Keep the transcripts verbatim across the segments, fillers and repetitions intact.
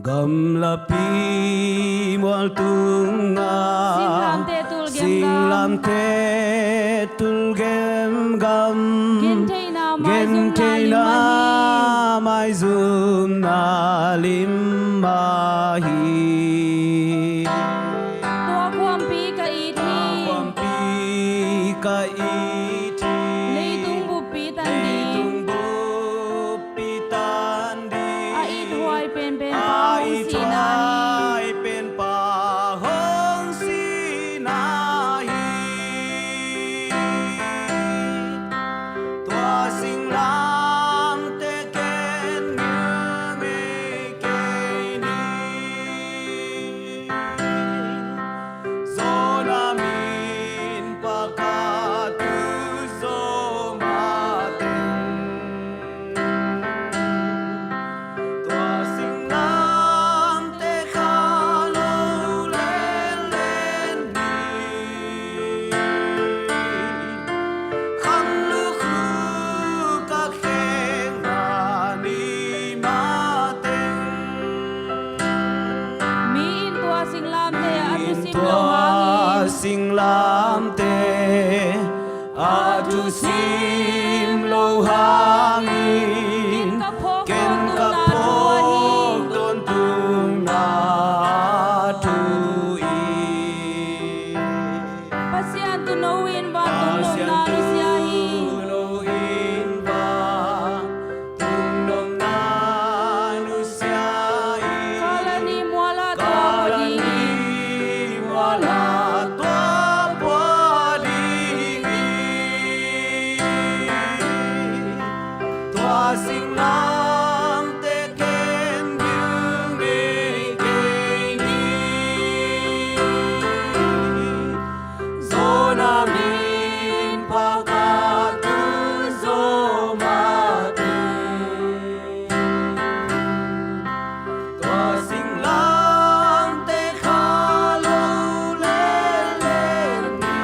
Gamlapi mual tungah singlamteh tulgemgam, singlamteh tulgemgam, gentheihna maizumna lim mah hi. Tua khuampi ka it hi. Tua khuampi ka it hi. Leitung buppi tan ding. Leitung buppi tan ding. A ithuai penpen pa hong sihna hi. A ithuai penpa hong sihna hi. Tua singlamteh ken ngilh ngei kei ni. Jonah min pakhat tu zaw mateng, tua singlamteh kha lo lenlen ni. Kham lukhu ka khekna ni mateng. Mi in tua singlamteh a thusim lo hangin. Mi in tua singlamteh a thusim lo hangin. Ken ka phawk, ken ka phawk tawntungna thu hi. Pasian tuuno in vantung lawmna nusia hi. Pasian tuuno in vantung lawmna nusia hi. Kalvary mualah tua pua ding hi. Kalvary mualah tua pua ding hi. Tua singlamteh ken ngilh ngei kei ni. Jonah min pakhat tu zaw mateng, tua singlamteh kha lo lenlen ni.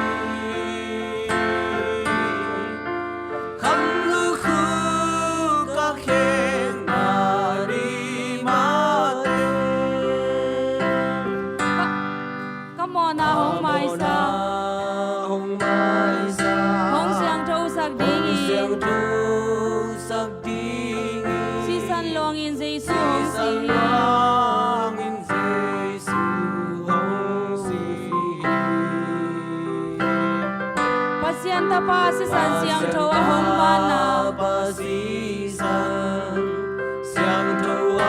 Kham lukhu ka khekna ni mateng. Ka, ka mawhna hong maisak. Ka mawhna hong maisak. Hong siangthosak ding hi. Hong siangthosak ding hi. Sisan luangin Jesu hong si hi. Sisan luangin Jesu hong si hi. Pasian Tapa sisan siangtho a hong banna. Pasian Tapa sisan siangtho a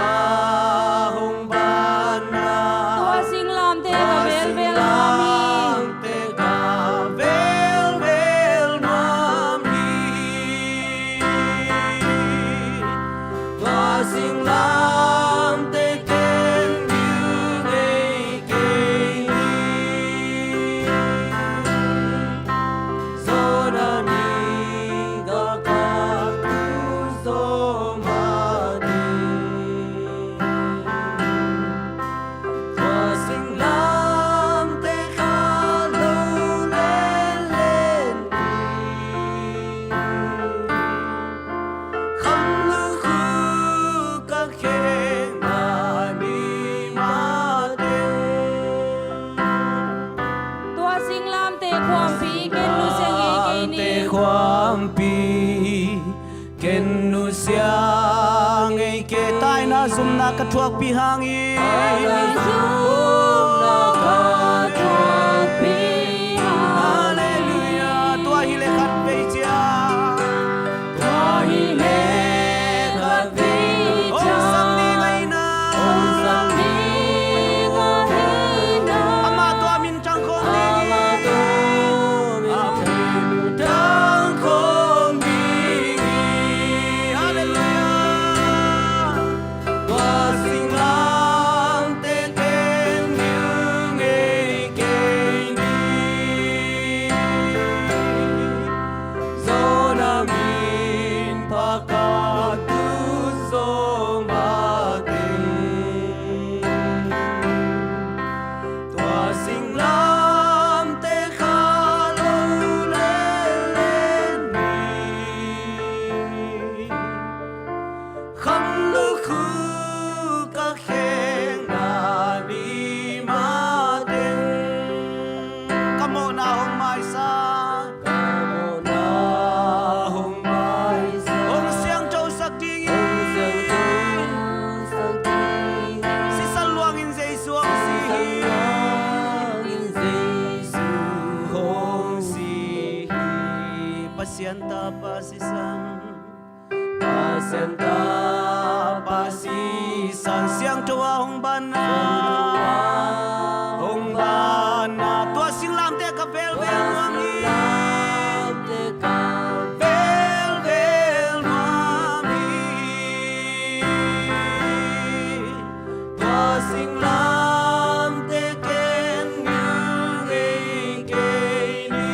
hong banna. Tua singlamteh ka velvel nuam hi. Tua singlamteh ka velvel nuam hi. Tua singlamteh ken ngilh ngei kei ni. Jonah min pakhat tu zaw mateng, tua singlamteh kha lo lenlen ni. Kham lukhu ka khekna ni mateng. Tua singlamteh khuampi ken nusia ngei kei ni. Tua singlamteh khuampi ken nusia ngei kei. Taina zumna ka thuakpih hangin. Taina zumna ka thuakpih hangin. Halleluiah. Tua hileh khatvei ciang. Tua hileh khatvei ciang. Hong sang ding ahih na. Hong sang ding ahih na. Amah tua min tangkhawng ding hi. Amah tua min tangkhawng ding hi. Halleluiah. Tua singlamteh ken Mawhna hong maisak. Ka mawhna hong maisak. Hong siangthosak dingin. Hong siangthosak dingin. Sisan luangin Jesu hong si hi. Sisan luangin Jesu hong si hi. Pasian tapa sisan. Pasian tapa sisan siangtho a hong banna. Siangtho a hong banna. Tua singlamteh ka velvel nuam hi. Tua singlamteh ka velvel nuam hi. Tua singlamteh ken ngil ngei kei ni.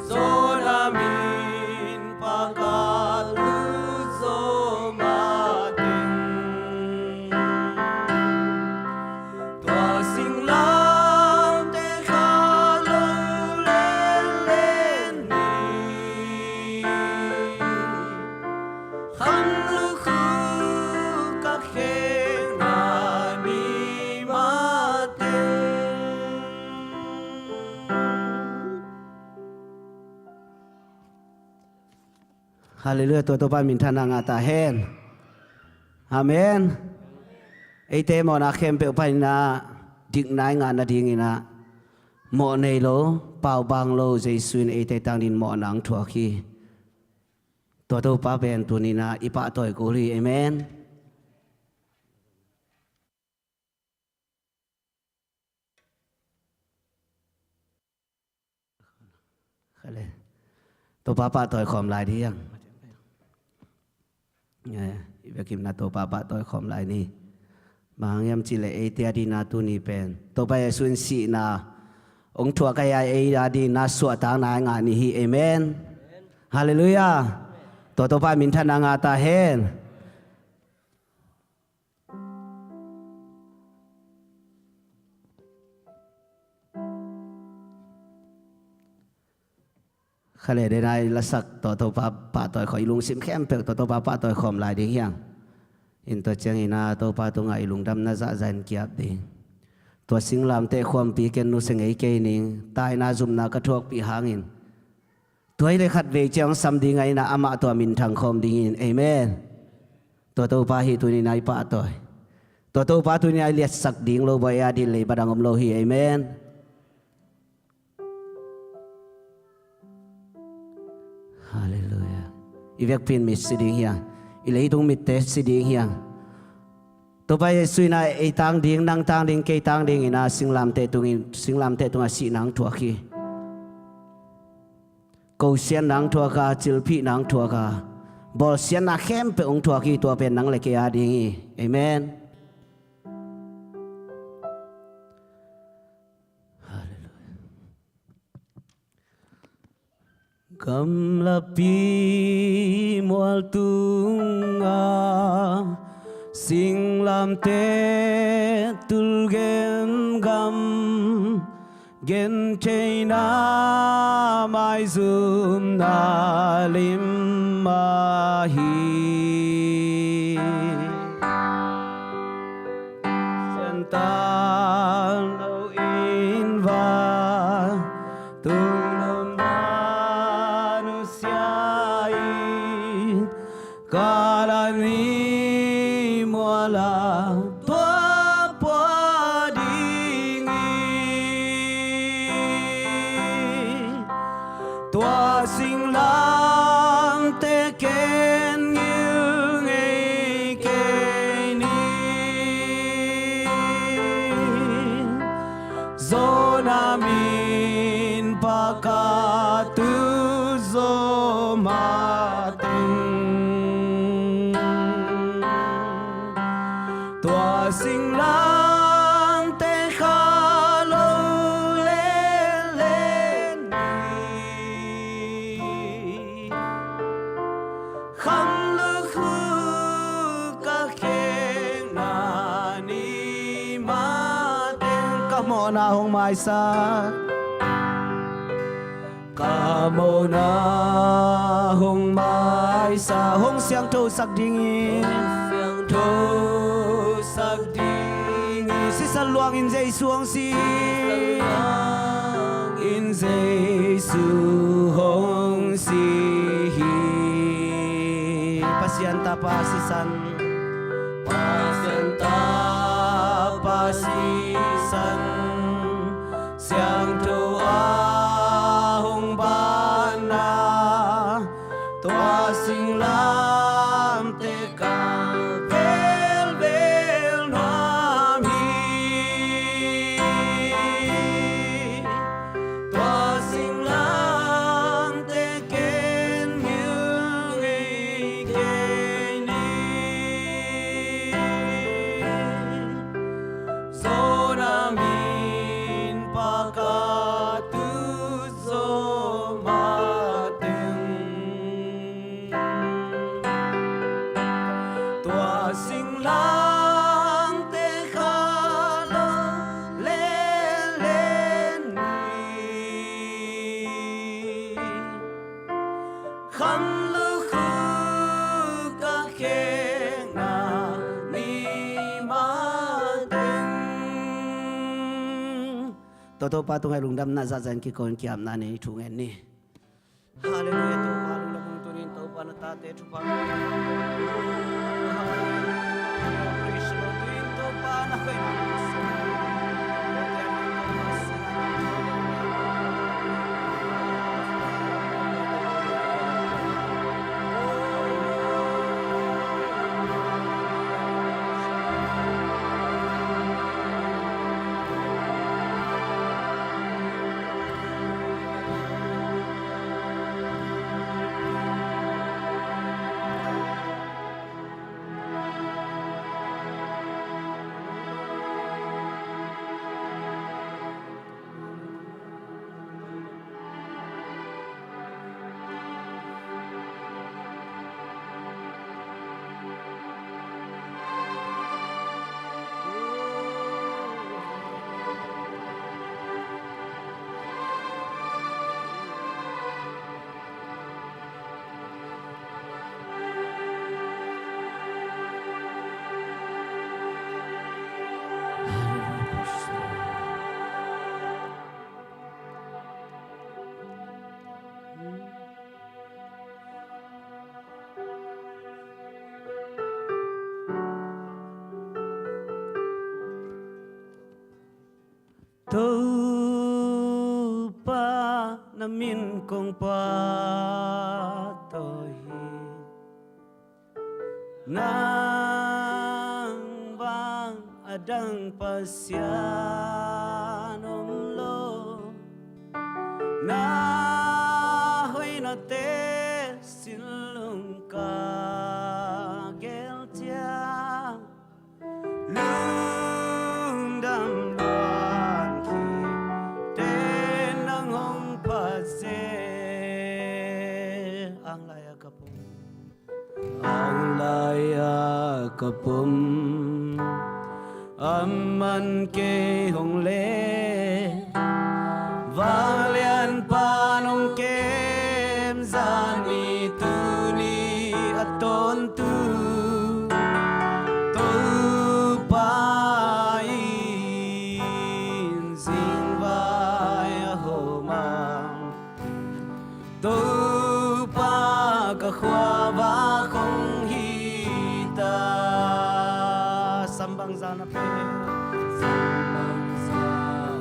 Zona min pakat tu zo mateng. Tua singlamteh kha lo lenlen ni. Kham lukhu ka kheng a ni mateng. Halleluiah, tua Topa minthanna ngah ta hen. Amen. Eite mawhna khempeuh panin ah dikna i ngah nadingin ah mawh nei lo, paubang lo Jesu in eite tangin mawhna hong thuak hi. Tua Topa pen tuni-in ah i pahtawi kul hi. Amen. Khale. Topa pahtawi khawm lai ding hi hang. Eh, i biakinn ah Topa pahtawi khawm lai ni. Bang hang hiam cih leh eite a dingin ah tuni pen Topa Jesu in sihna hong thuak a, ei a dingin ah suahtakna i ngah ni hi. Amen. Halleluiah. Tua Topa minthanna ngah ta hen. Khale, den a i lasak tua Topa pahtawi khawm, i lungsim khempeuh tua Topa pahtawi khawm lai ding hi hang. In tua ciangin ah Topa tungah i lungdamna zahzah in ki-ap ding. Tua singlamteh khuampi ken nusia ngei kei ning, taina zumna ka thuakpih hangin. Tua hi leh khatvei ciang sam ding ahih manin ah amah tua minthang khawm ding hi. Amen. Tua Topa hi tuni-in ah i pahtawi. Tua Topa tuni-in ah i liatsak ding lo, bawh ei a dingin leiba dang om lo hi. Amen. Halleluiah. I vekpi-in mit si ding hi hang. I leitung mitte si ding hi hang. Topa Jesu in ah ei tang ding, nang tang ding, kei tang dingin ah singlamteh tungin, singlamteh tungah sihna hong thuak hi. Kosiatna hong thuak a, cilphihna hong thuak a, bawlsiatna khempeuh hong thuak hi. Tua pen nang le kei a ding hi. Amen. Halleluiah. Gamlapi mual tungah singlamteh tul gemgam, gentheihna maizumna lim mah hi. Siantan lo in va tung nop mah nusia in, Kalvari mual ah tua pua ding hi. Tua singlamteh ken ngil ngei kei ning, Zona min pakat tu zo mateng. Tua singlamteh kha lo lenlen ni. Kham lukhu ka khekna ni mateng. Ka mawhna hong maisak. Ka mawhna hong maisak. Hong siangthosak dingin. Hong siangthosak dingin. Si Salluang in Jesu hong si. In Jesu hong si hi. Pasian Tapa sisan. Pasian Tapa sisan. Siangtho a hong banna. Tua singlamteh kal velvel nuam hi. Tua singlamteh ken ngil ngei kei ni. Zo na min pa ka tu zo mateng. Tua singlamteh kha lo lelen ni. Kham lukhuk a khekna ni mateng. Tua Topa tungah lungdamna zahzah in kiko in ki-apna nei thu ngen ni. Halleluiah, Topa lungdam ung. Tuni in Topa na tate thupha. Halleluiah, praise the Lord. Tuni in Topa na hoihna Topa na min kong phat hi. Nang bang a dang Pasian om lo. Na hoihnate sinlung ka gel ciang. Lungdam luang khit ten nang hong phat seh. Ang lai-a ka pom. Ang lai-a ka pom. Aman kei hong leh. Vanglianpa'n hong kem, zani tuni a tawntung. Topa in zingvai a hawm a, Topa ka khuavak hong hi ta. Sam bangzah na pia? Sam bangzah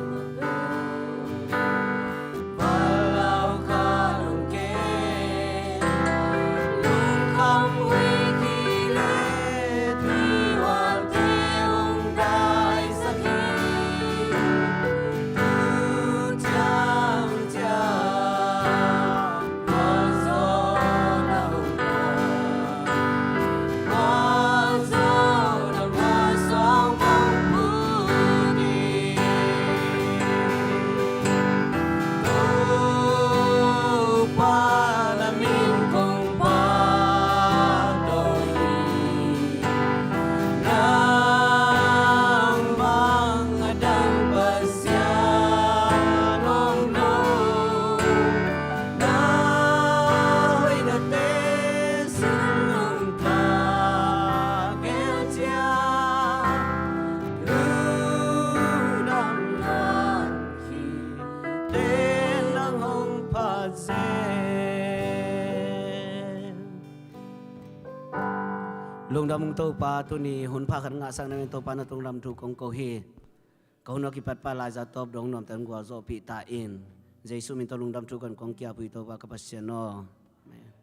Lungdam ung Topa, tuni hun pha khat ngahsak nading Topa na tung lam thu kong ko hi. Ka hun a kipat pa Laizatawp dong nuamte hong gualzawhpih ta in. Jesu min tawh lungdam thu kan kong kiap uh hi Topa ka Pasian aw. Amen.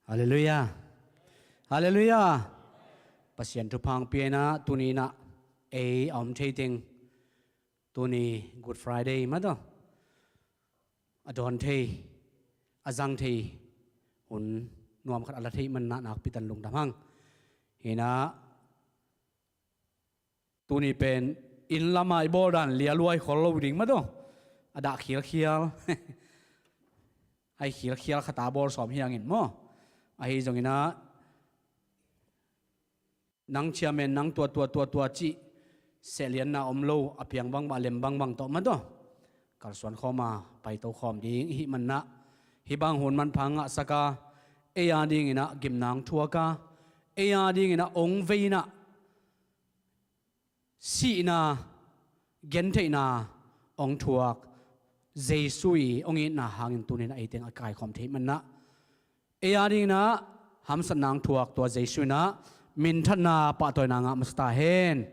Halleluiah. Halleluiah. Pasian thupha hong pia in ah tuni in ah ei a om thei teng, tuni Good Friday mah tawh a dawn thei, a zang thei hun nuam khat a la thei man in ah nakpi takin lungdam hang. Hi in ah tuni pen inn lam a i bawl dan lialuai khol lo ding mah tawh a dah khialkhial. Ai khialkhial khat a bawl sawm hi hangin maw. Ahi zongin ah nang chairman, nang tua tua tua tua cih sehlianna om lo, a piang bangbang, a lem bangbang tawh mah tawh kalsuan khawm a paito khawm ding i hih man in ah hih bang hun manpha ngahsak a, ei a dingin ah gimna hong thuak a, ei a dingin ah hong vei in ah sihna, gentheihna hong thuak Jesu i hong itna hangin tuni in ah ei teng a kaikhawm thei man in ah ei a dingin ah hamsatna hong thuak tua Jesu in ah minthanna pahtawina ngah masa ta hen.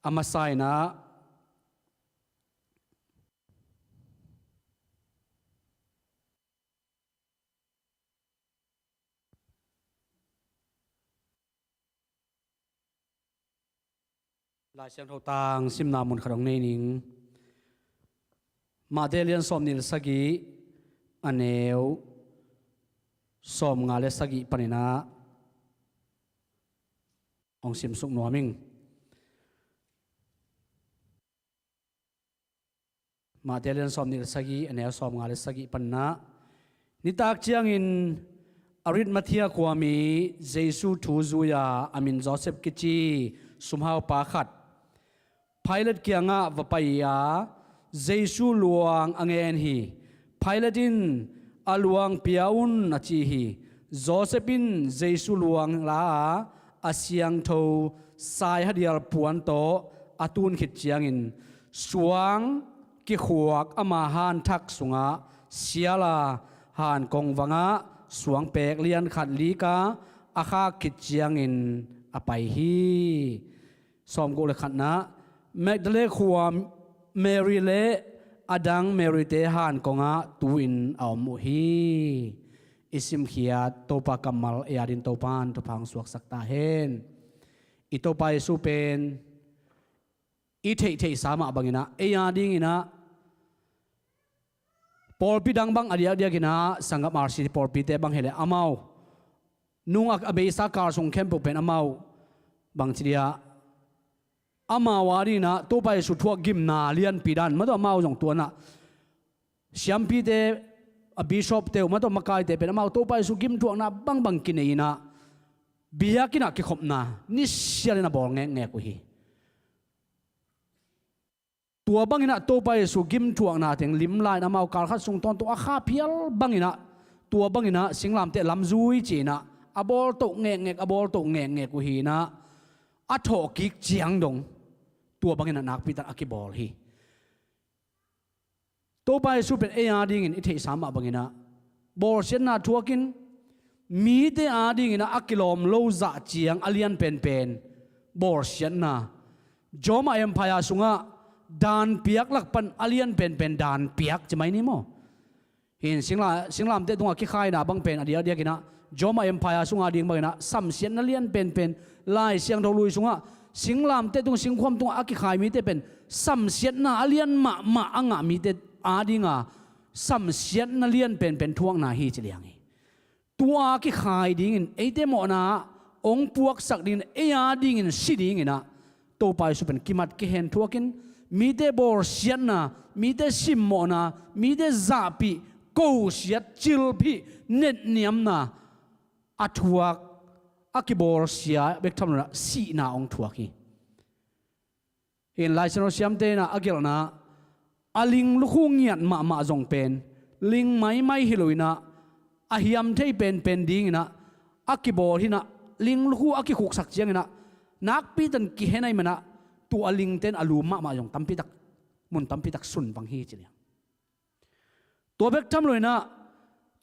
A masa in ah Lai Siangtho tang simna mun khat hong nei ning. Matthai lian sawmnih le sagih, a neu sawmnga le sagih panin ah hong simsuk nuam ing. Matthai lian sawmnih le sagih, a neu sawmnga le sagih panin ah, nitak ciangin Arimathea khuami Jesu thu zui a, a min Josef kici sumhaupa khat Pilate kiangah va pai a, Jesu luang a ngen hi. Pilate in, "A luang pia un," a ci hi. Josef in Jesu luang la a, a siangtho saihadial puan tawh a tun khit ciangin, suang kikhuak ama hanthak sungah sial a, hankong vangah suangpek lian khat lik a, a khak khit ciangin a pai hi. Sawmguk le khatna, Magdalene khua Mary le a dang Mary-te hankongah tu-in a om uh hi. I simkhiat Topa kammal ei a dingin Topa in thupha hong suaksak ta hen. I Topa Jesu pen i theihtheihsa mah bangin ah ei a dingin ah pawlpi dang bang a diakdiakin ah sanggam R C C pawlpite bang hi leh amau nung a, a beisa kal sung khempeuh pen amau bangci dia, amau a dingin ah Topa Jesu thuak gimna lianpi dan mah tawh amau zong tu-in ah siampite, a bishopte uh mah tawh makaite pen amau Topa Jesu gimthuakna bangbang kinei-in ah biakinn ah kikhopna nisialin a bawl ngekngek uh hi. Tua bangin ah Topa Jesu gimthuakna teng limla-in amau kal khat sung tawntung a kha phial bangin ah, tua bangin ah singlamteh lamzui ci-in ah a bawl toh ngekngek, a bawl toh ngekngek uh hi-in ah, a thawhkik ciang dong tua bangin ah nakpi takin a kibawl hi. Topa Jesu pen ei a dingin i theihsa mah bangin ah bawlsiatna thuakin, mite a dingin ah a kilawm lo zah ciang a lian penpen bawlsiatna. Roma Empire sungah danpiak lak pan a lian penpen danpiak ci mai ni maw. Hi-in singla-, singlamteh tungah kikhaina bang pen a diakdiakin ah Roma Empire sungah ding bangin ah samsiatna lian penpen, Lai Siangtho lui sungah singlamteh tung, singkhuam tungah a kikhai mite pen samsiatna a lian mahmah a ngah mite a dinga samsiatna lian penpen thuakna hi ci liang hi. Tua kikhai dingin eite mawhna hong puaksak dingin, ei a dingin si dingin ah Topa Jesu pen kimat kihen thuakin, mite bawlsiatna, mite simmawhna, mite zahpih, kosiat, cilphih, netniamna a thuak, a kibawlsia bek tham loinah sihna hong thuak hi. Hi in Lai Siangtho siamte inah a gelhna, a ling lukhu ngiat mahmah zong pen ling maimai hi loinah a hiam thei penpen dinginah a kibawl hinah ling lukhu a kikhuksak cianginah nakpi tan kihen ahi manah tua a lingten a lum mahmah zong tampitak, mun tampitak sunvang hi ci liang. Tua bek tham loinah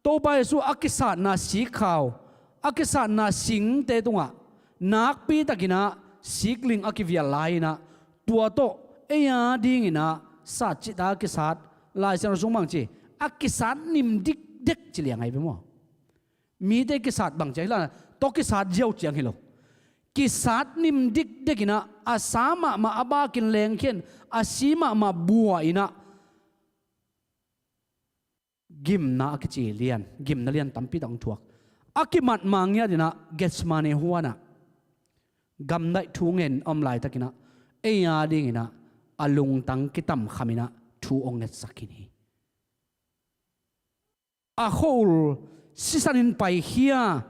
Topa Jesu a kisatna sikkhau, a kisatna singte tungah nakpi takinah sikling a kivial lai-inah tua tawh ei a dinginah satcihta a kisat Lai Siangtho sung bang ci, a kisat nim dikdek ci liang ahi ve maw? Mite kisat bang ciang hi la, tua kisat ziau ciang hi lo. Kisat nim dikdekinah a sa mahmah a bakin lengkhian a si mahmah bua inah gimna a kici lian, gimna lian tampi tak hong thuak. A kimat ma ngiatinah Gethsemane huanah gamdaih thu ngen a om laitakinah ei a dinginah a lungtang kitamkhaminah thu hong ngetsak khin hi. A khua-ul sisanin paikhia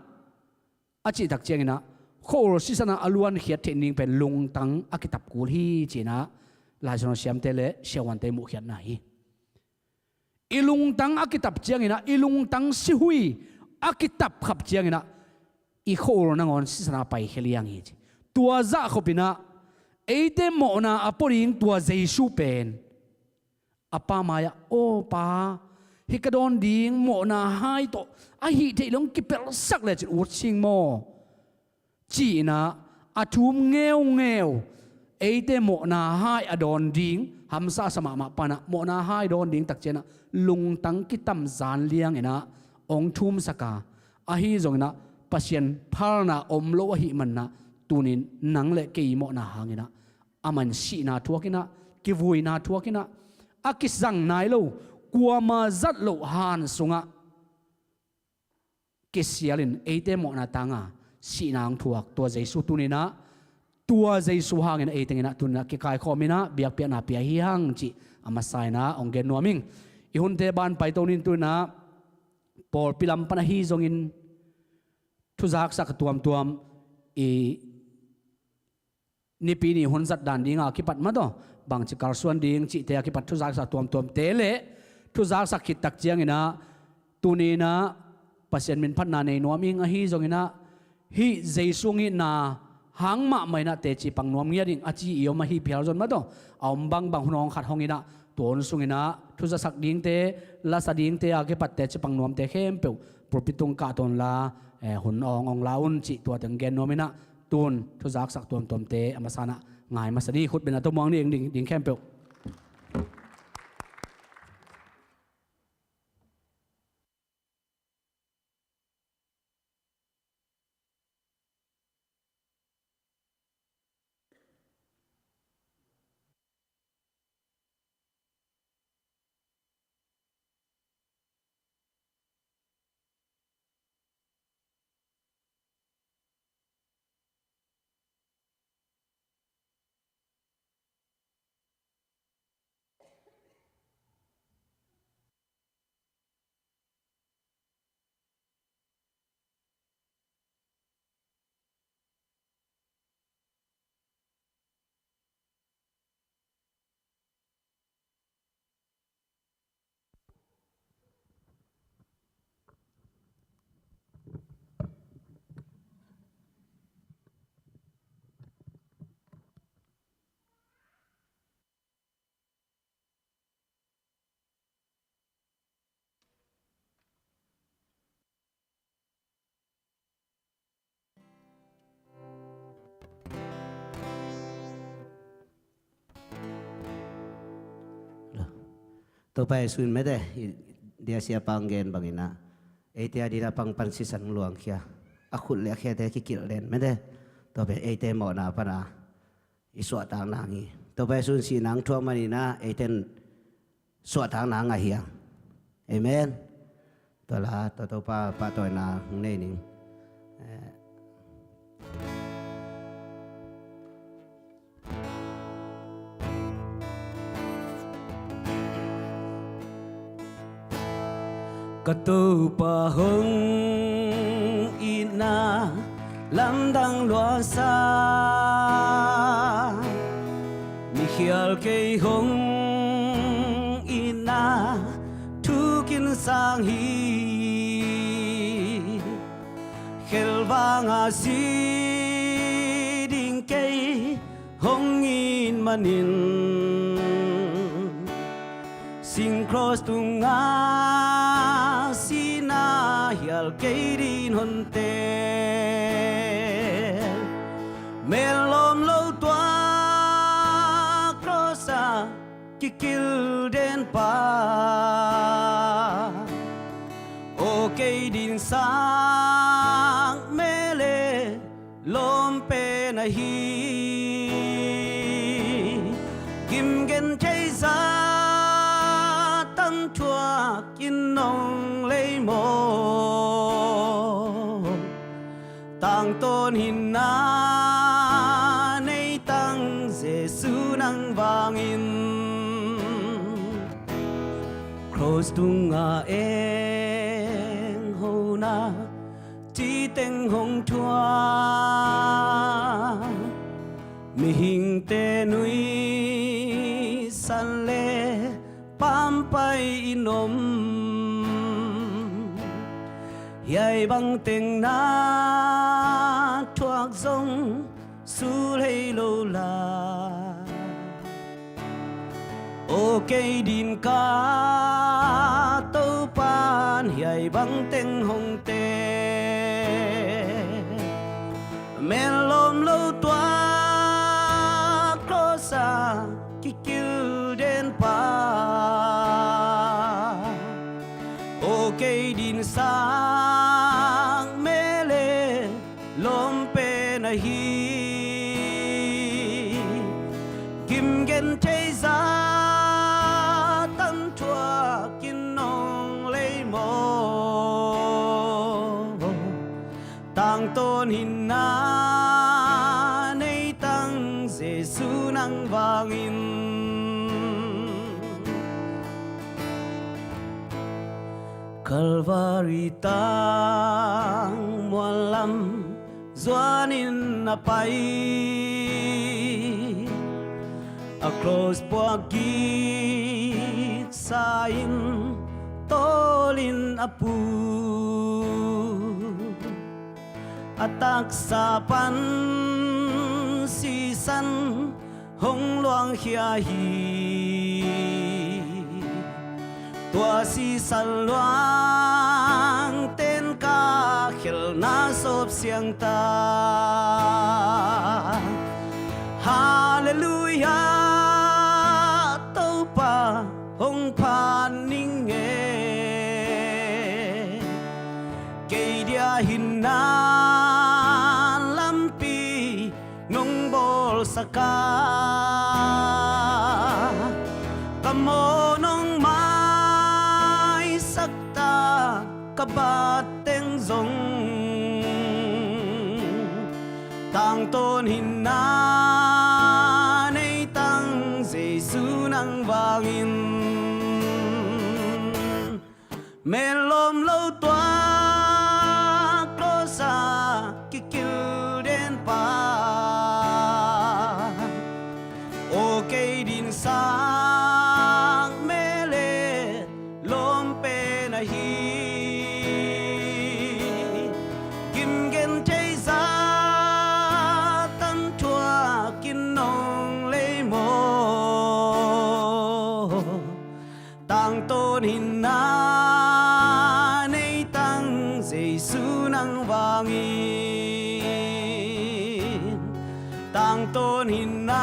a cihtak cianginah khua-ul sisanah a luankhiat theih ning pen lungtang a kitap kul hi cinah Lai Siangtho siamte le siavuante muhkhiatna hi. I lungtang a kitap cianginah, i lungtang sihui a kitap khap cianginah i khua-ul nangawn sisanah paikhia liang hi ci. Tua zahkhopinah eite mawhna a pua ding tua Jesu pen a Pa mai-ah, "Aw Pa, hih ka dawn ding mawhna hai tawh a hih theih leng kipelhsak lecin ut sing maw?" ci-inah a thum ngeungeu, eite mawhna hai a dawn ding hamsa sa mahmah panah mawhna hai dawn ding tak cianah lungtang kitamzan lianginah hong thumsak a, ahi zonginah Pasian phalna om lo ahih manah tunin nang le kei mawhna hanginah aman sihna thuakinah, kivuina thuakinah, a kizang nai lo, kuama zat loh han sungah kisialin eite mawhna tanga sihna hong thuak tua Jesu tuninah, tua Jesu hangin ei tenginah tuninah kikaikhawminah biakpiakna pia hi hang cih a masa inah hong gen nuam ing. I hunte ban paito nin tuninah pawlpi lam pan ahi zongin thuzaksak tuamtuam i Nipi ni hun zat dan dinga kipat mataw, bangci kalsuan ding cihte a kipat thuzaksak tuamtuamte le thuzaksak khittak cianginah tuninah Pasian min phatna nei nuam ing ahi zonginah hih Jesu ngitna hang mahmah inah teci pang nuam ngiat ing a ci i om ahi phial zon mataw, a om bangbang hun awng khat hong inah tua hun sunginah thuzasak dingte, lasa dingte a kipat teci pang nuamte khempeuh pulpit tung kah tawnla, eh, hun awng hong la un cih tua teng gen nuam inah tun thuzaksak tuamtuamte a masanah ngai masa ni, khutbetna tawh muang ni eng ding, ding khempeuh. Topa Jesu in mete, i dia siapa hong gen banginah eite a dina pangpan sisan luangkhia, a khut le a khiate kikilh den mete. Tua pen eite mawhna pana i suahtakna hi. Topa Jesu in sihna hong thuak maninah eite in suahtakna ngah hi a. Amen. Tua la, tua Topa pahtawina hong nei ning. Eh. Ka Topa hong itna lamdang luasa, mi khial kei hong itna thukin sang hi. Khelvanga si ding kei hong it manin, sing cross tunga sihna hial kei ding honte. Mel lawm lo tua cross a kikil den pa, aw kei ding sang mel leh lawm pen ahi. Gim gentheih zah tangthuak in nong lei maw? Tangtawn hinna nei tang Jesu nang vangin, cross tunga enghona ci teng hong thuak, mihingte nuihsan leh pampai in om. Hiai bang teng na thuak zong sulei lo la, aw kei ding ka Topan hiai bang teng hong teh. Mel lawm lo tua cross a kikil den pa, aw kei ding sang mel leh lawm pen ahi. Gim gentheih zah tangthuak in nong lei maw? Tangtawn hinna nei tang Jesu nang vangin, Calvary tang mual lam zuanin a pai, a cross puak gik sa in tawlin a put, a taksa pan sisan hong luangkhia hi. Tua sisan luang ten ka khelhna sawp siang ta. Halleluiah, Topa hong phat ning e. Kei dia hinna lampi nong bawlsak a, ka mawh nong maisak ta, ka bat teng zong tangtawn hinna nei tang Jesu nang vangin. Mel lawm lo tua cross a kikil den pa, aw kei ding sang mel leh lawm pen ahi. Gim gentheih zah tangthuak in nong lei maw? Tangtawn hinna nei tang Jesu nang vangin, tangtawn hinna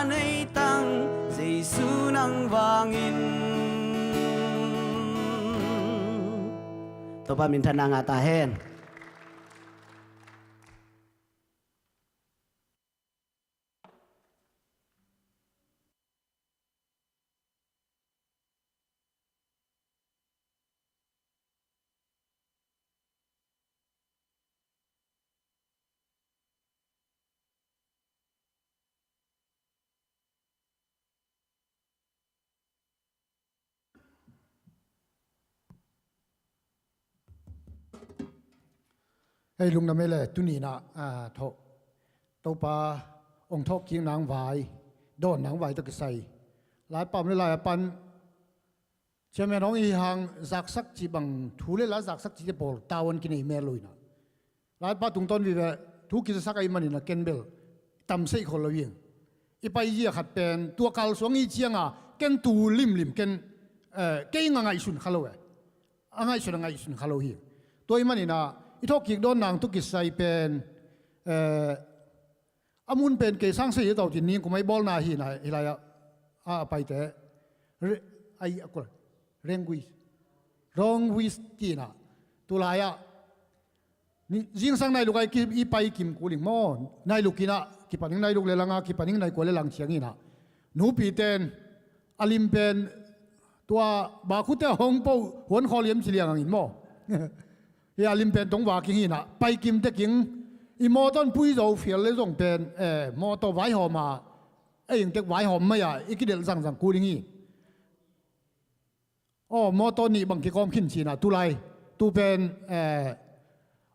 nei tang Jesu nang vangin. Topa minthanna ngah ta hen. Hei, lungdam ei le, tuni-in ah, ah, thawh, Topa hong thawhkik nang vai, dawn nang vai tawh kisai, laipam le lai a pan ciamian hong i hang zaksak cih bang, thu le la zaksak cihte pawl tau an kinei mel lo-in ah, laipa tungtawn vive thu kizasak ahih manin ah ken bel tamsei khol lo hi. I paizia khat pen tua kalsuang i cianga ken tu limlim ken, eh, kei nga ngaihsun kha lo e. A ngaihsun a ngaihsun kha lo hi. Tua ahih manin ah i thawhkik dawn nang tawh kisai pen, eh, a mun pen kei sang sei hi tawh cin ni kum a i bawlna hi-in ah, hi lai-ah a paite re-, ai, a kul rengui rongwis tina tulai-ah ni, zingsang nai luk a i ki-, i pai kim kul ing maw? Nai luk in ah kipan ing, nai luk le langa kipan ing, nai kua le lang ciangin ah nupiten a lim pen tua bakute hong po huan khaw liam ci liang angin maw? Hi a lim pen tong vak ing hi-in ah pai kim tek ing. I mawtaw in pui zo fial le zong pen, eh, mawtaw vaihawm a, ei ing tek vaihawm mai-a i kidelh zangzang kul ing hi. Aw, mawtaw nih bang kikawm khin ci-in ah tulai tu pen, eh,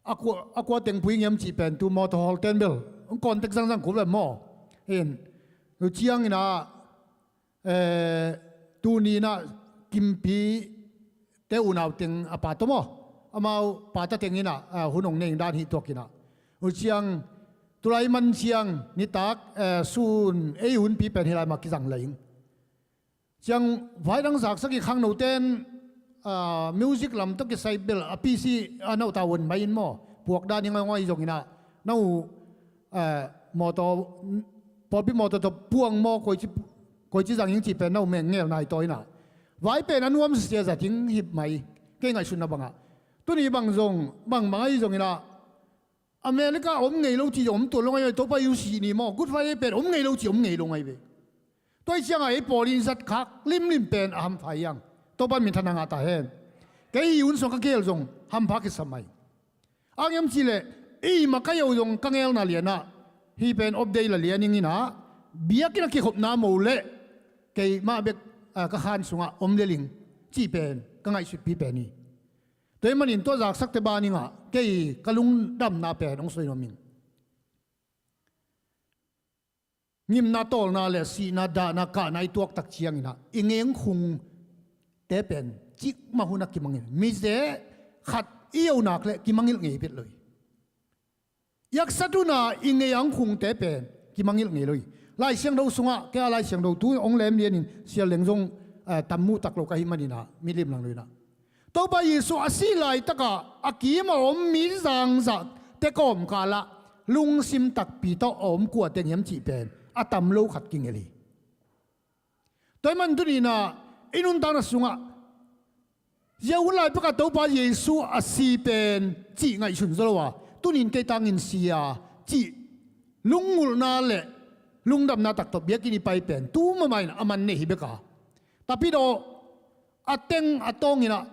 a kua, a kua teng pui ngiam cih pen tu mawtaw hawlten bel hong kawn tek zangzang kul ve maw? In, tu ciangin ah, eh, tuni-in ah Kimpi te unau teng a pa tawh maw, amau pata tengin ah, ah, hun hong nei ing dan hi tuak in ah, tu ciang tulai man ciang nitak, eh, sun ei hunpi pen hi lai mah kizang lai ing. Ciang vai dang zaksak i khangnoten, ah, music lam tawh kisai bel a P C a nauta hun mai in maw, puak dan hi ngawngaw hi zongin ah, na uh, ah, mawtaw, pawlpi mawtaw tawh puang maw, koici, koici zang ing cih pen na uh meng ngel nai taw in ah, vai pen a nuam sia zat ing hi mai, kei ngaihsutna bangah. Tuni bang zong bang bang ahi zongin ah, America om ngei lo ci zong om tuan lo ngai ve, Topa Jesu sih ni maw, Good Friday pen om ngei lo ci om ngei lo ngai ve. Tua hi ciangah ei pawl in zat khak limlim pen a hampha hi hang. Topa min thang a ngah ta hen. Kei hi hun sung ka gel zong hampha kisa mai. A ngiam cih leh ei makaih uh zong ka ngelna lianah hih pen Off Day la lian ing in ah, biakinn a kikhopna mo leh keimah bek, ah, ka khan sungah om lel ing cih pen ka ngaihsutpi pen hi. Tua ahih manin tua zaksakte ban ing ah kei ka lungdamna pen hong soi nuam ing. Ngimna, tawlna le sihna, dahna, kahna i tuak tak ciangin ah i ngei khungte pen cikmah hun ah kimangngilh. Mize khat i yo nak leh kimangngilh ngei vet lo hi. I haksat hun a i ngei a hong khungte pen kimangngilh ngei lo hi. Lai Siangtho sungah, kei a Lai Siangtho tu hong lem lianin sial leng zong, eh, tam muh tak lo ka hih manin ah mi limlang lo in ah, Topa Jesu a sih laitakah a kim a om mi zangzahte kawmkalah lungsim takpi tawh a om kua teng hiam cih pen a tam lo khat kingelh hi. Tua ahih man tuni-in ah i nuntakna sungah zia hun lai pekah Topa Jesu a si pen cih ngaihsun zaw lo a, tuni-in kei tangin si a cih lungngulhna le lungdamna tak tawh biakinn i pai pen tu mahmah in a man nei hi bek a, tapidawh a teng a tawng in ah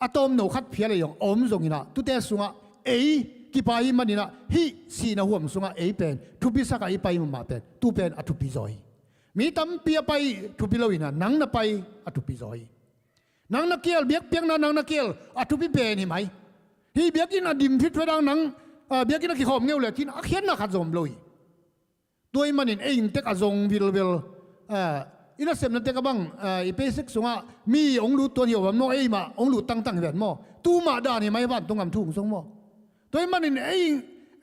a tawmno khat phial a zong a om zongin ah, tute sungah ei kipai hi manin ah hih sihna huam sungah ei pen thupisak a i pai mahmah pen tu pen a thupi zaw hi. Mi tampi a pai thupi lo in ah nang na pai a thupi zaw hi. Nang na kial, biakpiakna nang na kial a thupi pen hi mai. Hih biakinn a dim phitphet ang nang, ah, biakinn a kikhawm ngeu leh cin a khiatna khat zong om lo hi. Tua ahih manin ei ing tek a zong vilvel, ah, i nasepna tek a bang, ah, i paycheck sungah mi hong lut tuan hi a om maw, ei mah hong lut tangtang hi ven maw? Tu mah dan hi mai, vantung gam thu hong zong maw? Tua ahih manin ei ing,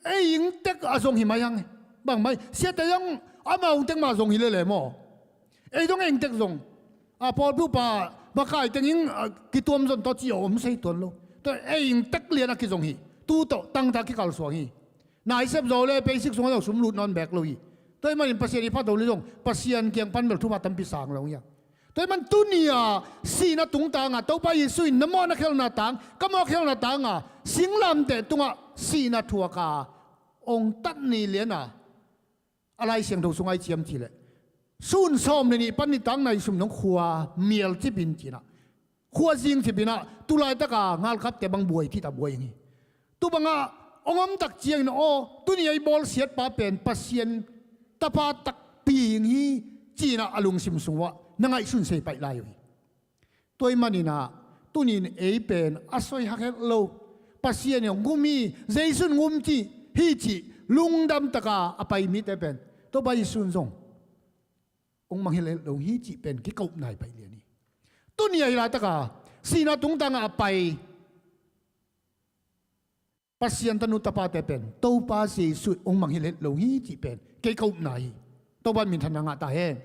ei ing tek a zong hi mai hang. Bang mai, siate zong amau ing tek mah zong hi lele maw? Ei zong ei ing tek zong. A pawlpi upa makai teng ing, ah, kituam zon tawh ci a om sei tuan lo. Tua ei ing tek lian a kizong hi. Tu tawh tangtang kikalsuang hi. Naisep zaw le paycheck sungah zong sum lut nawn bek lo hi. Tua ahih manin Pasian i phat lo le zong Pasian kiang pan bel thupha tampi sang lo hi a. Tua ahih man tuni-a sihna tungtangah Topa Jesu in na mawh na khelhna tang, ka mawh khelhna tangah singlamteh tungah sihna thuak a hong tat ni lian a, a Lai Siangtho sungah i ciam cih leh sun sawm le nih pan nitak nai sum dong khua mialcip in ci-in ah, khua zingcip in ah, tu laitaka ngalkapte bang buai cih tak buai ing hi. Tu bangah hong om tak ciangin aw, tuni a i bawlsiatpa pen Pasian Tapa takpi ing hi ci-in ah a lungsim sung uah na ngaihsun sei paih lai uh hi. Tua ahih manin ah tuni-in ei pen a soi hak het lo, Pasian in hong gum hi, Jesu in hong gum cih hi cih lungdam taka a pai mite pen Topa Jesu in zong hong mangngilh het lo hi cih pen kikopna hi pai lian hi. Tuni a hi laitaka sihna tungtangah a pai Pasian tanu tapate pen Topa Jesu in hong mangngilh het lo hi cih pen kikopna hi. Topa in minthanna ngah ta hen.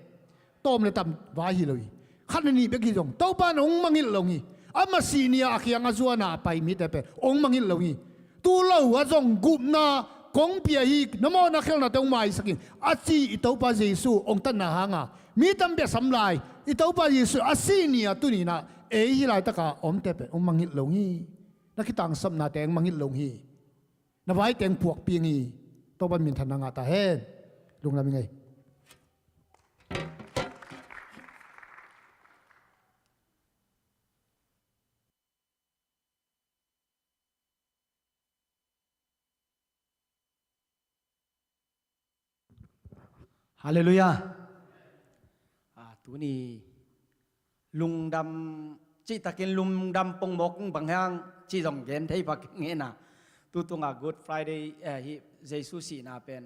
Tawm le tam vai hi lo hi. Khat le nih bek hi zong Topa in hong mangngilh lo hi. Ama sih ni-a a kiang a zuana a pai mite pen hong mangngilh lo hi. Tu lo a zong gupna kong pia hi, na mawhna khelhnate hong maisak in a ci i Topa Jesu hong tatna hanga mi tampi a sam lai. I Topa Jesu a sih ni-a tuni-in ah ei hi laitaka omte pen hong mangngilh lo hi. Na kitangsapnate hong mangngilh lo hi. Na vaite hong puakpih hi. Topa in minthanna ngah ta hen. Lungdam ing ei. Halleluiah. A, tuni lungdam, cihtakin lungdam pongmawk bang hiam cih zong gen thei bek ing ei na. Tu tunga Good Friday, eh, hi Jesu sihna pen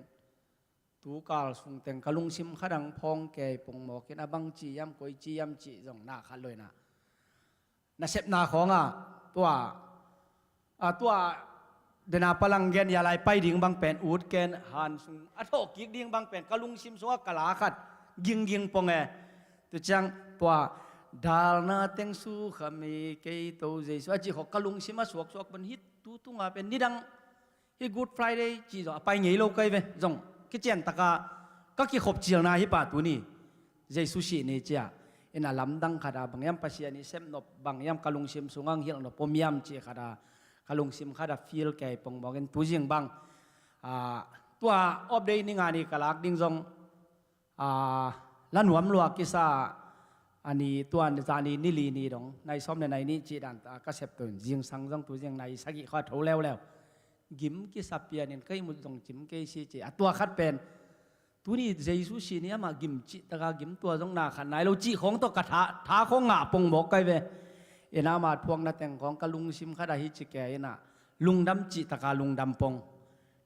tu kal sung teng ka lungsim khat ah hong phawng kei pongmawk in a bangci hiam koici hiam cih zong na khat lo-in ah nasepna khawngah tua, a, tua dena palang gen ya lai pai ding bang pen ut ken han sung a thawh kik ding bang pen ka lungsim sungah ka la khat gingging pong e. Tu ciang tua dalna teng sukha mi kei to Jesu a cih khawng ka lungsim a suaksuak pen hi. Tu tunga pen nidang hi Good Friday cih zong a pai ngei lo kai ve. Zong kiciantaka ka kikhop cilna hi pah tuni. Jesu sih ni cia in a lamdang khata bang hiam Pasian i sepnop bang hiam ka lungsim sungah hilhnop om hiam cih khata ka lungsim khata feel kei pongmawk in tu zing bang, a, tua off day ni nga ni ka lak ding zong, a, la nuam lua kisa a ni tua zani ni li ni dong nai sawm le nai nih cih dan, a, ka sep to in zingsang zong tu zing nai sagih khawng a tho leuleu. Gim kisa pianin ka ihmut zong cim kei si ci a tua khat pen tuni Jesu sih ni amah gim cihtaka gim tua zong na khat nai lo cih khawng tawh ka tha, tha khawng ngah pongmawk kai ve. Ina ama thuakna teng khawng ka lungsim khat ahi ci kei ina lungdam cihtaka lungdam pong.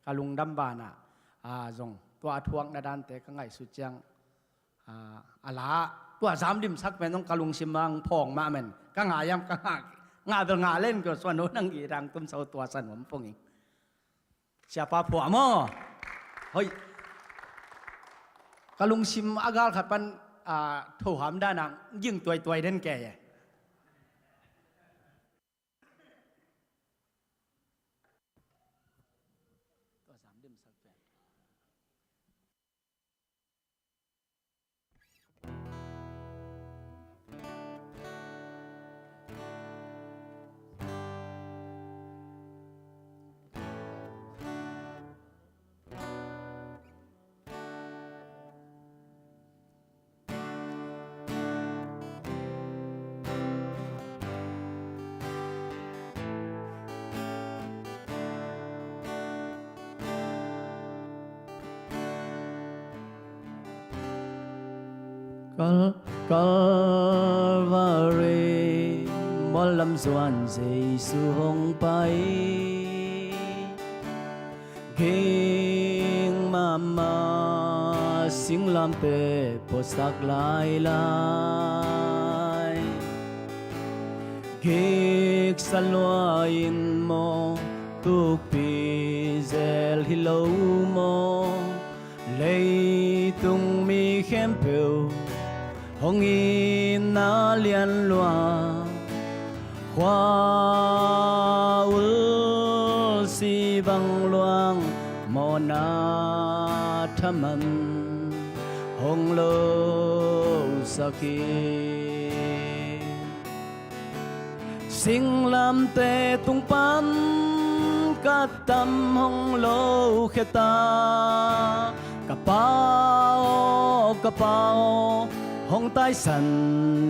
Ka lungdam banah, a, zong tua a thuakna dante ka ngaihsut ciang, a, a la tua zam dimsak pen zong ka lungsim ah hong phawng mahmah in ka ngah hiam ka ngah, ngah bel ngah len ka suan ho nang i dang tumsa ho tua sa nuam pong ing. Siapa phuah maw? Hoih. Ka lungsim a gal khat pan, a, thoham danah ging tuaituai den kei e. Kal-, Kalvari mual lam zuan Jesu hong pai. Ging mahmah singlamteh puaksak lailai. Gik sa lua in maw, tukpi zel hi lo maw? Leitung mi khempeuh hong itna lian lua, khua ul si bang luang mawhna thaman hong losak hi. Singlamteh tung pan ka tam hong lo kheta, ka Pa aw, ka Pa aw, hong taisan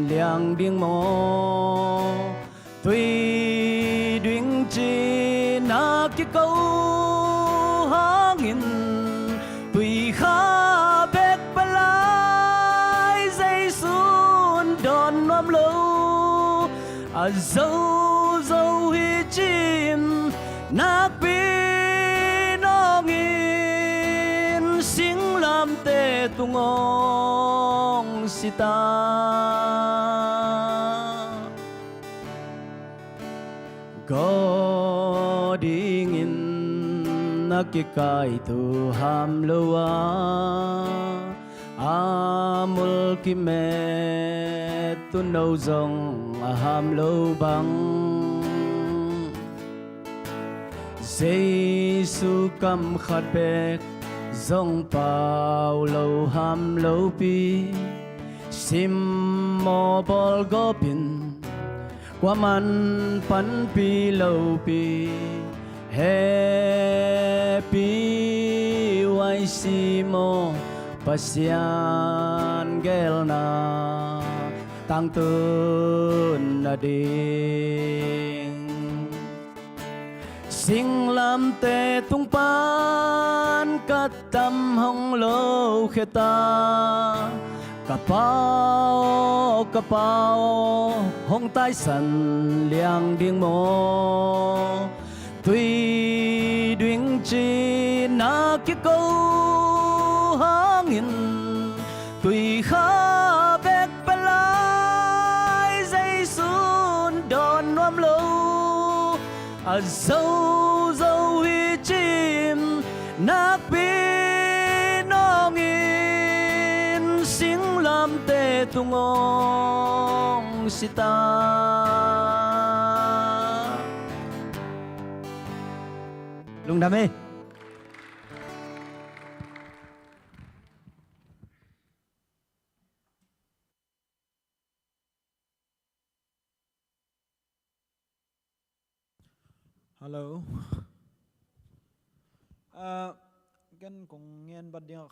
liang ding maw? Tui duing cina kiko hangin tui kha bek palai Jesu'n dawn nuam lo. A zozo hi cin Nakpi nawngin singlamteh tung hong si ta. Gaw dingin a kikaihtu ham lo a, a mulkimtu no zong a ham lo bang. Jesu kam khat bek zong pau lo ham lopi, simmawh bawlgawp in kuaman panpih lopi, Happy Y C maw, Pasian geelna tangtun na ding. Singlamteh tung pan ka tam hong lo kheta, ka Pa aw, ka Pa aw, hong taisan liang ding maw? Tui duing ci-in a kiko hangin, tui kha bek pia lai, Jesu'n dawn nuam lo. A zozo hi ci-in nakpi nawngin singlamteh tung hong si ta. Lungdam hi. Hello. Ah, ken kong ngen bat ding ah,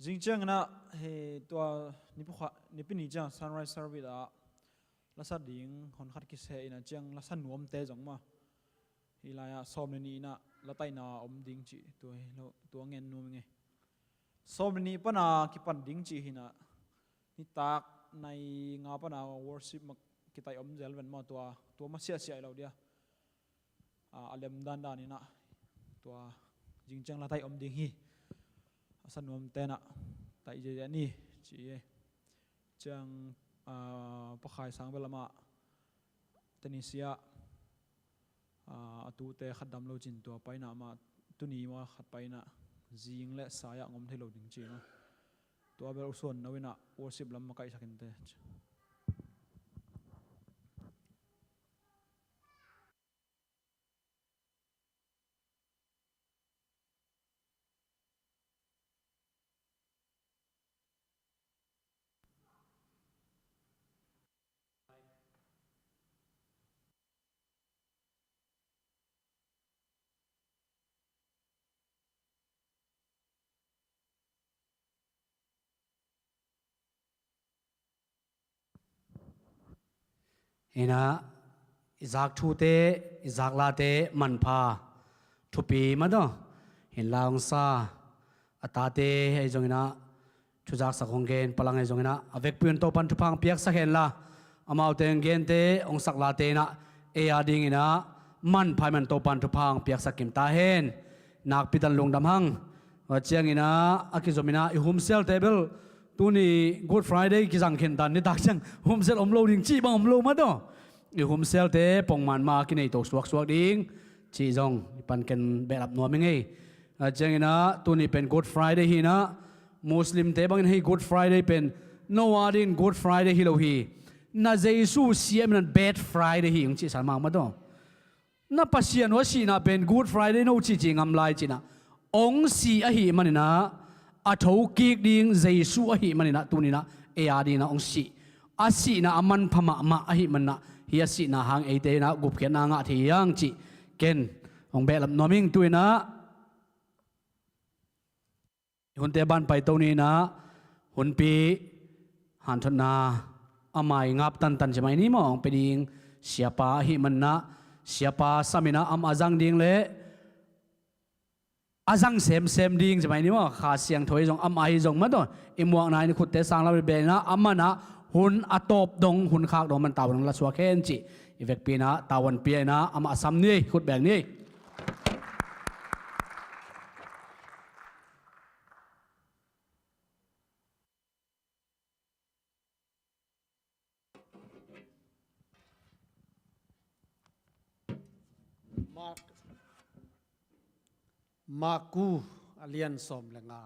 zing ciangin ah, hei, tua nipi kha, nipi ni ciang sunrise service ah lasa ding hon khat kiseh in ah, ciang lasa nuamte zong mah, hih lai-ah sawm le nih in ah lataihna om ding cih tua hi lo, tua ngen nuam ing ei. Sawm le nih pan a kipan ding cih hi in ah, nitak nai nga pan a worship mah kitaih om zel ven maw, tua, tua mah siahsiah hi lo dia. Ah, a lem dandan in ah tua zing ciang lataih om ding hi. A sa nuamte in ah taih ziahziah ni ci ei. Ciang, ah, Pa Khai Sang bel amah Tennessee ah, ah, a tute khat dam lo ci-in tua pai in ah, amah tuni mah khat pai in ah, zing le sai-ah ngom thei lo ding ci maw. Tua bel U Suan No in ah worship lam makaihsak inteh. Hi in ah, i zak thute, i zak late manpha thupi mah tawh, hi in la hong sa, a tate ahi zongin ah, thuzaksak hong gen Pa Lang ahi zongin ah, a vekpi un Topa'n thupha hong piaksak hen la, amaute hong gente, hong sak late in ah, ei a dingin ah manpha ahih man Topa'n thupha hong piaksak kim ta hen. Nakpi takin lungdam hang. Tua ciangin ah, a kizom in ah, i home cell-te bel tuni Good Friday kizang khin tan, nitak ciang home cell om lo ding cih bang om lo mah tawh, i home cell-te pongman mah a kinei to suaksuak ding cih zong i pan ken behlap nuam ing ei. A ciangin ah, tuni pen Good Friday hi in ah, Muslim-te bangin hih Good Friday pen no a dingin Good Friday hi lo hi. Na Jesu si ahih manin Bad Friday hi hong cihsa mahmah tawh. Na Pasian uh a sihna pen Good Friday no cihcih ngam lai ci-in ah, hong si ahih manin ah, a thokik ding Jesu ahih manin ah, tuni in ah ei a dingin ah hong si. A sihna a manpha mahmah ahih manin ah, hih a sihna hang eite in ah gupkhiatna ngah thei hi hang cih ken hong behlap nuam ing. Tu in ah i hunte ban paito ni in ah, hunpi hanthotna a mai ngap tantan ci mai ni maw, hong pia ding Siapa ahih manin ah, Siapa sam in ah amah a zang ding le a zang semsem ding ci mai ni maw, Kha Siangtho ahi zong, amah ahi zong mah tawh, i muakna in i khutte sang lam beh in ah, amah in ah hun a tawp dong, hun khak dong, amah in tavuan hong la suak hen cih i vekpi in ah tavuan pia in ah, amah a sam ni ei, khut beng ni ei. Marku a lian sawm le nga.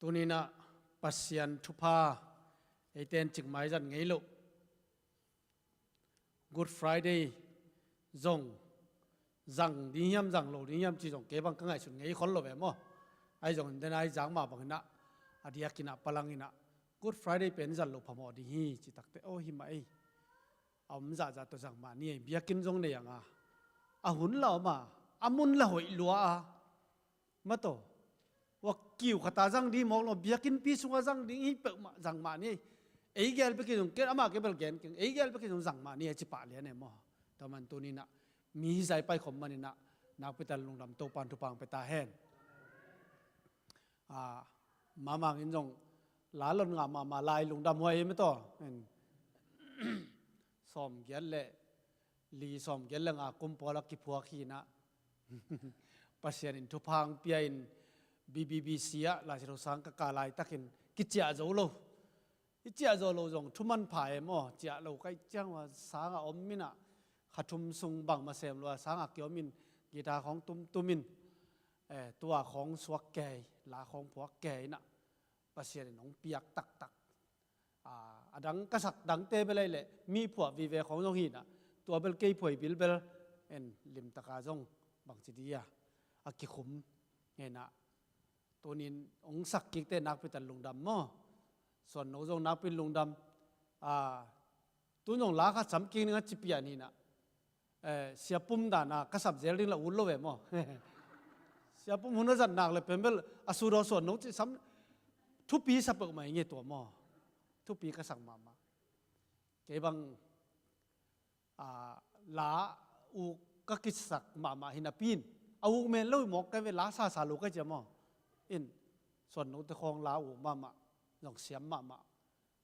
Tuninah Pasian thupha eite in cikmai zat ngei loh. Good Friday zong zang ding hiam, zang lo ding hiam ci zong kei bang ka ngaihsut ngei khol lo ve maw. Ahi zongin den ai zang mah banginah a diakinah palanginah Good Friday pen zat lo phamawh ding hi ci takte aw hi mah ei. A om zahzah tawh zang mah ni ei, biakinn zong nei anga a hun la om a, a mun la hoih lua a. Mataw, wa kiu khata zang ding mawk lo, biakinnpi sunga zang ding hi peuhmah zang mah ni ei. Ei gel bekin zong, amah kei bel gen keng, ei gel bekin zong zang mah ni ei ci pah lian e maw. Tua man tuninah mi hi zai paikhawm maninah nakpitan lungdam Topan thupha hong pia ta hen. Mamangin zong la lot ngah mahmah lai lungdam huai hi mataw. Sawm giat le li, sawm giat le nga kum pawl a kiphuak hinah Pasian in thupha hong pia in B B B C ah Lai Siangtho sang ka kah laitakin kiciah zo lo. I ciah zo lo zong thu manpha em aw, ciah lo kaih ciang ua sanga om inah kha thum sung bangmah sem lua sanga kiom in guitar khawng tumtum in, eh, tua khawng suak kei, la khawng phuak kei inah Pasian in hong piak taktak. A dang ka sak dangte bel ei leh mi phuah vive khawng zong hinah tua bel kei phuai bilbel en limtaka zong bangci dia a kikhum ngenah tunin hong sak kikte nakpitan lungdam maw. Suanno zong nakpin lungdam. Tun zong la khat sam kik ning a ci pian hinah. Siapum dana ka sap zel ding la ut lo ve maw. Siapum hun a zat nak le pen bel a sudaw suanno ci sam thupi sa peuhmah hi nge tua maw. Thupi ka sak mahmah. Kei bang la uk ka kisak mahmah hi napi in a uk men lo hi mawk kai ve, la sasa lo kai cia maw. In suannote khawng la uk mahmah, zong siam mahmah.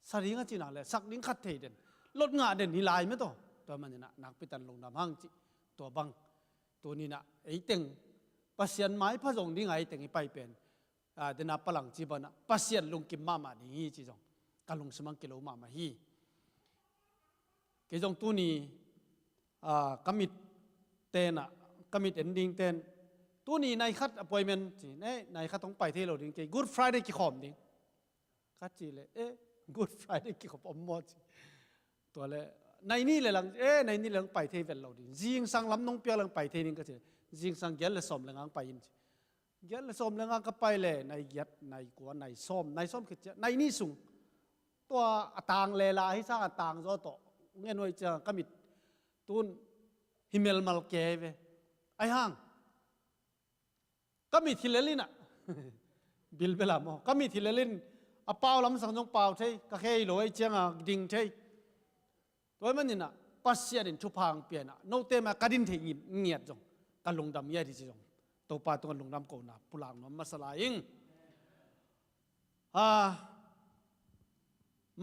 Sa ding a cih nak le sak ding khat thei den, lot ngah den hi lai mataw. Tua maninah nakpitan lungdam hang cih tua bang tuninah eiteng Pasian maipha zong dinga eiteng i pai pen dena palang ci banah Pasian lungkim mahmah ding hi ci zong ka lungsim ang kilo mahmah hi. Kei zong tuni ka mit tenah ka mit en ding ten tuni nai khat appointment ci ne, nai khat hong pai thei lo ding, kei Good Friday kikhawm ding ka ci le, eh, Good Friday kikhawm om maw ci. Tua le nai ni le lang, eh, nai ni le lang pai thei vel lo ding, zingsang lam nong piak lang pai thei ding ka ci le zingsang giat le sawm le ngang pai in ci. Giat le sawm le nga ka pai le nai giat, nai kua, nai sawm, nai sawm khit ciah nai ni sung tua a tang le la hi sang a tang zaw tawh ngen huai ciang ka mit tun hi melmal kei ve. Ai hang ka mit hi lel inah bilbela maw, ka mit hi lel in a pau lamsang zong pau thei, ka khei lo ai cianga ding thei. Tua hi maninah Pasian in thupha hong pianah note ma ka din thei ngiat zong ka lungdam ngiat hi ci zong Topa tungah lungdam kohna pulak nuam masa lai ing.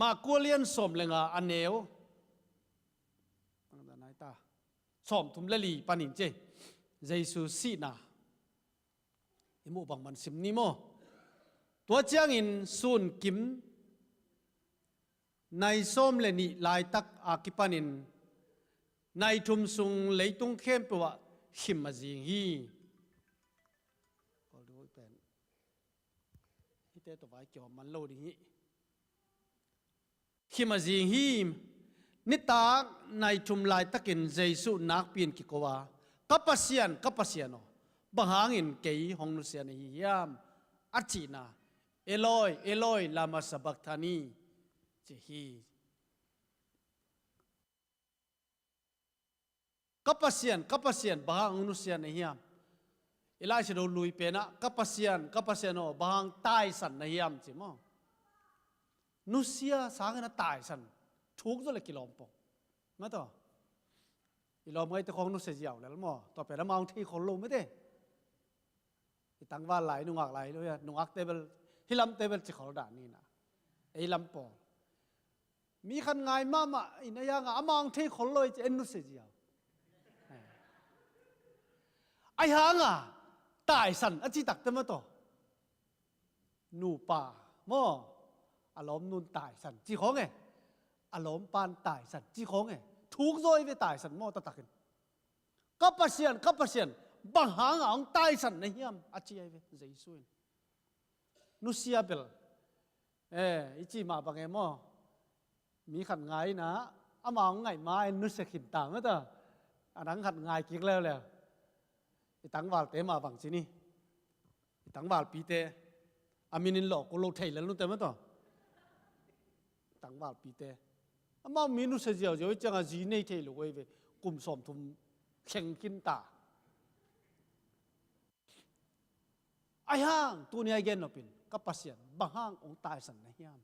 Marku a lian sawm le nga a neu sawm thum le li panin ci. Jesu sihna i muh bangman sim ni maw. Tua ciangin sun kim nai sawm le nih laitak a kipanin nai thum sung leitung khempeuh ah khim a zing hi. Hite tua vai kiawm man lo ding hi. Khim a zing hi. Nitak nai thum laitakin Jesu nakpi in kiko a, "Ka Pasian, ka Pasian aw, bang hangin kei hong nusia na hi hiam?" a cihna, "Eloi, Eloi, lama sabachthani?" ci hi. "Ka Pasian, ka Pasian, bang hang hong nusia na hiam?" I Lai Siangtho Lui penah, "Ka Pasian, ka Pasian aw, bang hang taisan na hiam?" ci maw. Nusia sangin a taisan thuk zaw le kilawm pong. Mataw, i lawm ngaite khawng nusia ziau lel maw. Tua pen amah hong thei khol lo mete. I tangval lai, nungak lai lo hia, nungakte bel, hih lamte bel ci khol dah ni na. Ei lam pawl. Mi khat ngai mahmah in a hianga amah hong thei khol lo hi ci en nusia ziau. Ai hanga taisan a ci takte mataw. Nupa maw, a lawmnu'n taisan ci khawng e, a lawmpa'n taisan ci khawng e, thuk zaw hi ve taisan maw, taktakin. Ka Pasian, ka Pasian, bang hanga hong taisan na hiam, a ci ahi ve Jesu in. Nusia bel, eh, i cih mah bang e maw? Mi khat ngai in ah, amah hong ngaih ma-in nusia khin ta maw ta. A dang khat ngai kik leuleu. I tangvalte mah bang ci ni. I tangvalpite, a min in lawh kul lo thei lel nute maw ta. Tangvalpite, amau mi nusia ziauziau i ciangah zi nei thei lo ahi ve. Kum sawmthum thleng khin ta. Ahi hang tuni a i gen nopin, ka Pasian, bang hang hong taisan na hiam?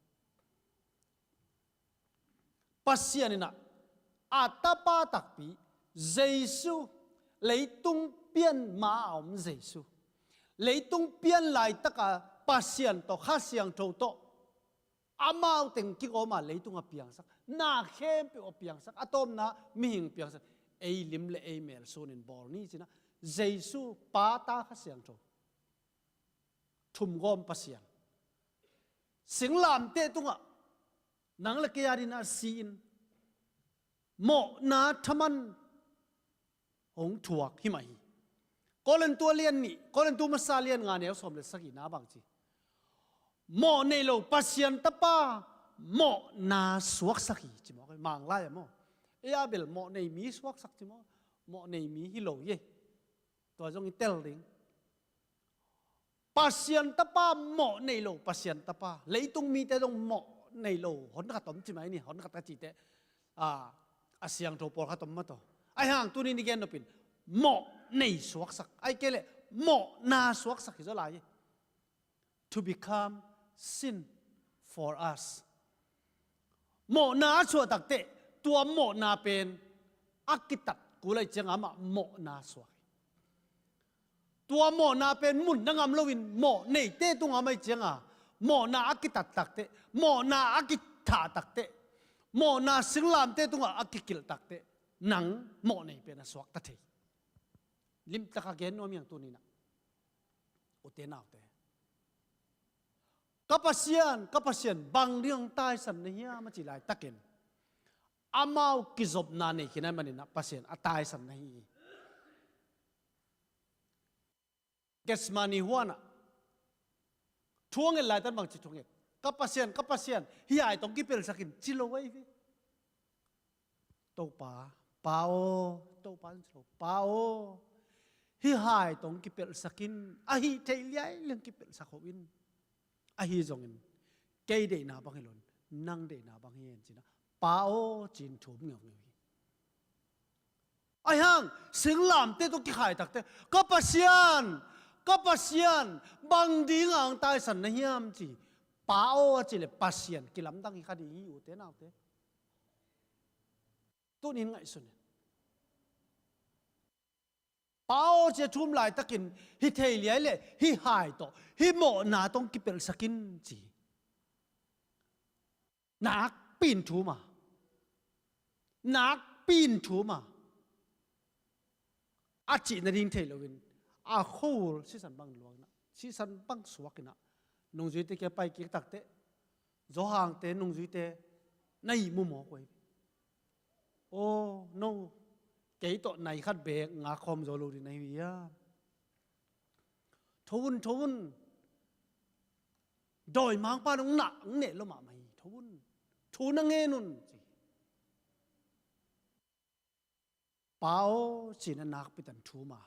Pasian in ah, a tapa takpi Jesu, leitung pian ma a om Jesu, leitung pian laitaka Pasian tawh, Kha Siangtho tawh, amau teng kik om a leitung a piangsak, na khempeuh a piangsak, a tawpna mihing piangsak, ei lim le ei mel sunin bawl ni ci-in ah, Jesu, Pa, Ta, Kha Siangtho, thumgawm Pasian, singlamteh tungah nang le kei adingin a si-in, mawhna thaman hong thuak hi mah hi. Korintu a lian nih, Korintu masa lian nga neu sawm le sagihna bang ci? Mawh nei lo Pasian Tapa mawhna suaksak hi ci maw? Manglai ah maw? Ei a bel mawh nei mi suaksak ci maw? Mawh nei mi hi lo hi. Tua zong i tel ding. Pasian Tapa mawh nei lo Pasian Tapa, leitung mite zong mawh nei lo hon khat om ci mai ni, hon khat ka cih teh, a, a siangtho pawlkhat om mah tawh. Ahi hang tuni i gen nopin, mawh nei suaksak, ahih kei leh mawhna suaksak hi zaw lai hi. To become sin for us. Mawhna a suah takteh, tua mawhna pen a kitat kul ahih ciangin amah mawhna suak hi. Tua mawhna pen mun na ngam loin mawh neite tungah om ahih ciangin, mawhna a kitat takteh, mawhna a kithah takteh, mawhna singlamteh tungah a kikilh takteh, nang mawh nei pen a suakta thei. Limtakin gen nuam ing tuni-in ah, ute naute. Ka Pasian, ka Pasian, bang ding hong taisan na hiam, a cih laitakin, amau kizopna nei khin ahih manin ah Pasian a taisan na hi hi. Gethsemane huanah thu a nget laitak bang ci thu a nget? Ka Pasian, ka Pasian, hih hai tawh hong kipelhsak in, ci lo ahi ve. Topa, Pa aw, Topa in ci lo, Pa aw, hih hai tawh hong kipelhsak in, ahih theih liai leng kipelhsak ho in. Ahi zongin, kei deihna bang hi lo-in, nang deihna bang hi hen ci-in ah, Pa aw, ci-in thum ngeungeu hi. Ahi hang, singlamteh tawh kikhai takteh, ka Pasian, ka Pasian, bang ding hong taisan na hiam ci. Pa aw, a cih leh Pasian kilamdang hi kha ding hi, ute naute. Tuni-in ngaihsun in. Pa aw, ci-a thum laitakin, hih thei liai leh hih hai tawh, hih mawhna tawh hong kipelhsak in ci. Nakpi-in thum a, nakpi-in thum a, a cih nading thei loin, a khua-ul sisan bang luang in ah, sisan bang suak in ah, nungzuite kiang pai kik takteh, Johan-te nungzuite na ihmu mawk uh hi. Aw, no, kei tawh nai khat beek ngak khawm zo lo ding na hi uh hiam? Tho un, tho un. Dawimangpa'n hong nah, hong neh lua mahmah hi. Tho un. Thu na ngen un, ci. Pa aw, ci-in ah nakpi-in thum a.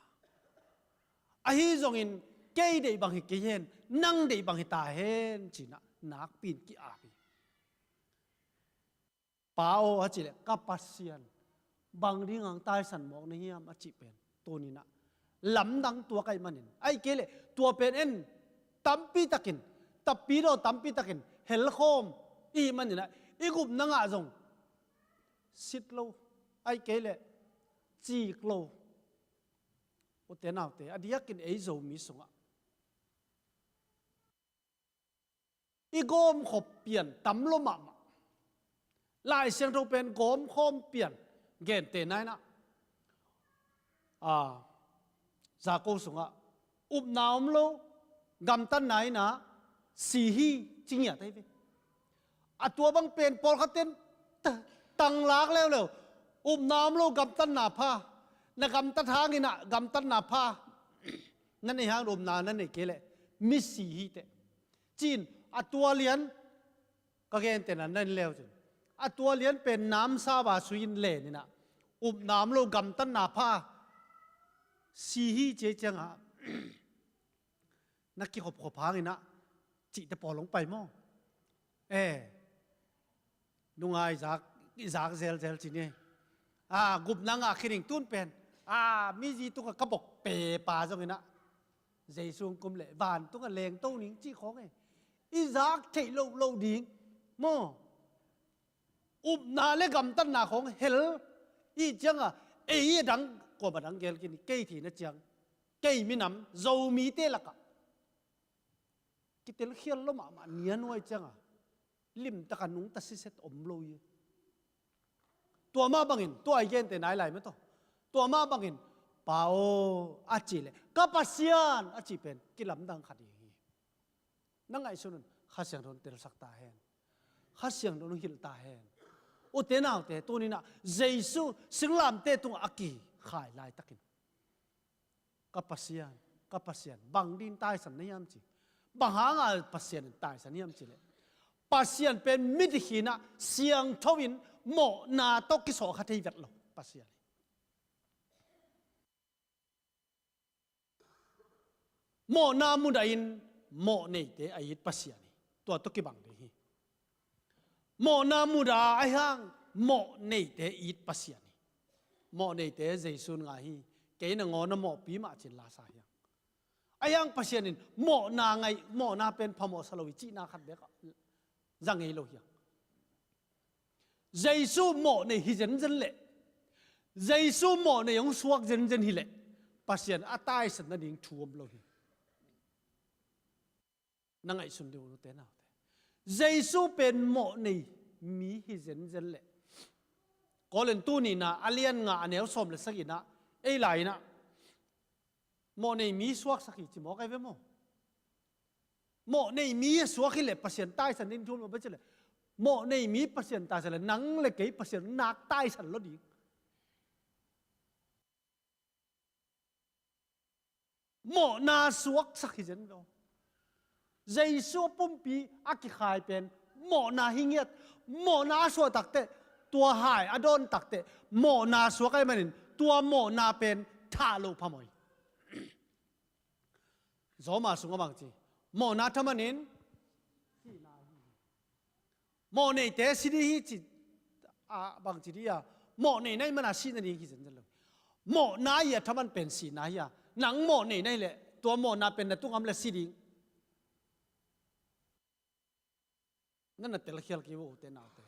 Ahi zongin, kei deih bang hi kei hen, nang deih bang hi ta hen, ci-in ah nakpi-in ki-ap hi. Pa aw, a cih leh, ka Pasian, bang ding hong taisan mawk na hiam, a cih pen, tuni-in ah lamdang tuak ahih manin, ahih kei leh tua pen en, tampi takin, tapidaw tampi takin helkhawm i hih manin ah, i gupna ngah zong sit lo, ahih kei leh cik lo. Ute naute, a diakin ei Zomi sungah i gawmkhop pian tam lua mahmah. Lai Siangtho pen gawmkhawm pian, gentehna in ah, a, Jakob sungah upna om lo, gamtatna in ah, si hi, ci ngiat ahi ve. A tua bang pen pawlkhat ten ta-, tanglak leuleu. Upna om lo gamtatna pha. Na gamtat hangin ah gamtatna pha na nei hang upna na nei kei leh misi hi teh. Ci-in a tua lian ka gentehna na en leu cin, a tua lian pen namsau a sui-in len in ah upna om lo gamtatna pha si hi ci ciangah na kikhopkhop hangin ah cihte pawl hong pai maw? Eh, nunga i zak, i zak zelzel ci ni. Ah, gupna ngah khin ing tun pen. Ah, mizi tungah ka bok pepa zongin ah Jesu hong kum leh vantungah lengto ning cih khawng e. I zak theih loh loh ding maw? Upna le gamtatna khawng hel i ciangah ei a dang kuama dang gel khin, kei thina ciang, kei minam Zomite lakah kitelkhial lo mahmah nianuai ciangah limtaka nungta siset om lo hi. Tua mah bangin tua i gente nai lai mah tawh, tua mah bangin Pa aw a cih leh ka Pasian a cih pen kilamdang khat hi. Na ngaihsun un, Kha Siangtho in telsak ta hen. Kha Siangtho in hilh ta hen. Ute naute, tuni-in ah Jesu singlamteh tungah a kikhai laitakin ka Pasian, ka Pasian, bang dingin taisan na hiam ci. Bang hanga Pasian in taisan hiam ci leh, Pasian pen mi dikhin ah siangtho in mawhna tawh kisawh kha thei vet lo Pasian hi. Mawhna mudahin mawhneite a it Pasian hi. Tua tawh kibang ding hi. Mawhna mudah a, ahi hang mawhneite it Pasian hi. Mawhneite Jesu in ngai hi. Kei nangawn na mawhpi mah ci-in la sa hi hang. Ahi hang Pasian in mawhna ngai, mawhna pen phamawh sa lo hi cihna khat beek ah za ngei lo hi hang. Jesu mawhnei hi zenzen leh, Jesu mawhnei hong suak zenzen hi leh, Pasian a taisan nading thu om lo hi. Na ngaihsun ding uh, ute naute. Jesu pen mawhnei mi hi zenzen leh, Korin tu nihna a lian nga a neu sawm le sagihna, ei lai-in ah mawhnei mi suaksak hi ci mawk ahi ve maw? Mawhnei mi a suak hi leh Pasian taisan ding thu om lo bek ci leh, mawhnei mi Pasian taisan leh nang le kei Pasian nak taisan lo ding. Mawhna suaksak hi zen lo. Jesu pumpi a kikhai pen mawhna hi ngiat. Mawhna a suah takteh, tua hai a dawn takteh, mawhna suak ahih manin tua mawhna pen thah loh phamawh hi. Zawma sungah bang ci, mawhna thamanin sihna hi. Mawhneite si ding hi ci, a, bang ci ding a, mawhnei na hih mana sihna ding hi zenzen lo. Mawhna i a thaman pen sihna hi a, nang mawhnei na hih leh tua mawhna pen na tungah om leh si ding. Na na telkhial kei uh, ute naute.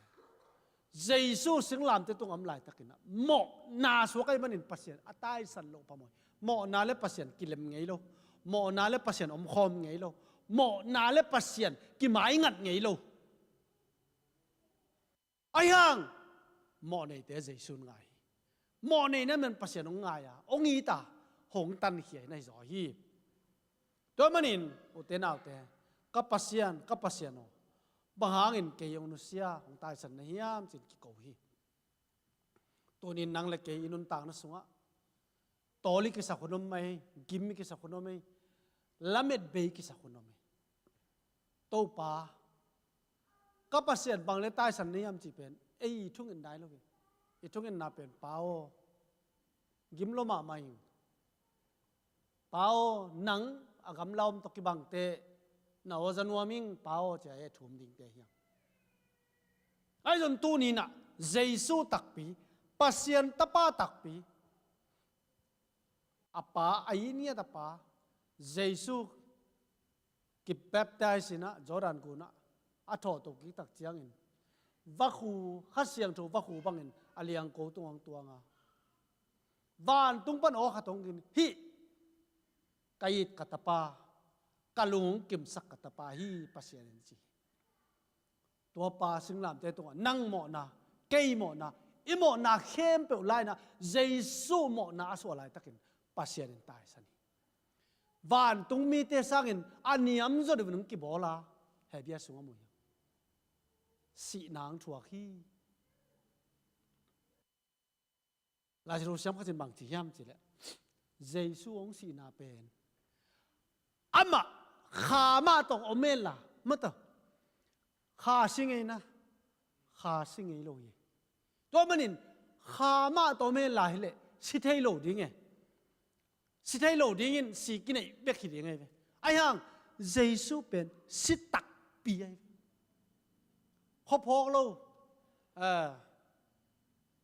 Jesu singlamteh tungah om laitakin ah mawhna suak ahih manin Pasian a taisan loh phamawh hi. Mawhna le Pasian kilem ngei lo. Mawhna le Pasian omkhawm ngei lo. Mawhna le Pasian kimaingat ngei lo. Ahi hang mawhneite Jesu in ngai hi. Mawhnei na hih man Pasian hong ngai a, hong it a, hong tankhia hi na hi zaw hi. Tua manin, ute naute, ka Pasian, ka Pasian aw, bang hangin kei hong nusia, hong taisan na hiam ci-in kiko hi. Tunin nang le kei i nuntakna sungah tawl i kisak hun om hi, gim i kisak hun om hi, lametbei i kisak hun om hi. Topa, ka Pasian bang leh taisan na hiam cih pen ei i thungetna hi lo hi. I thungetna pen, Pa aw, gim lua mahmah ing. Pa aw, nang a gamla om tawh kibangte na aw za nuam ing, Pa aw, ci-a heh thum dingte hi hang. Ahi zongin tuni-in ah Jesu takpi, Pasian Tapa takpi, a Pa, a it ngiat a Pa Jesu kibaptize in ah Jordan gun ah a thawhto kik tak ciangin vakhu, Kha Siangtho vakhu bangin a liangko tungah hong tuang a, vantung pan aw khat hong gin, "Hih ka it ka Tapa, ka lung hong kimsak ka Tapa hi Pasian in," ci hi. Tua Pa singlamteh tungah nang mawhna, kei mawhna, i mawhna khempeuh lai-in ah Jesu mawhna a suah laitakin Pasian in taisan hi. Vantung mite sangin a niamzaw deuhin hong kibawl a, Hebru sungah mu hiam? Sihna hong thuak hi. Lai Siangtho siam khat in bang ci hiam cih leh, Jesu hong sihna pen amah kha mah tawh om hen la, mah tawh kha si ngei na, kha si ngei lo hi. Tua manin kha mah tawh om hen la hi leh si thei lo ding e. Si thei lo dingin si kineih bek hi ding ahi ve. Ahi hang Jesu pen si takpi ahi ve. Khuaphawk lo. Ah,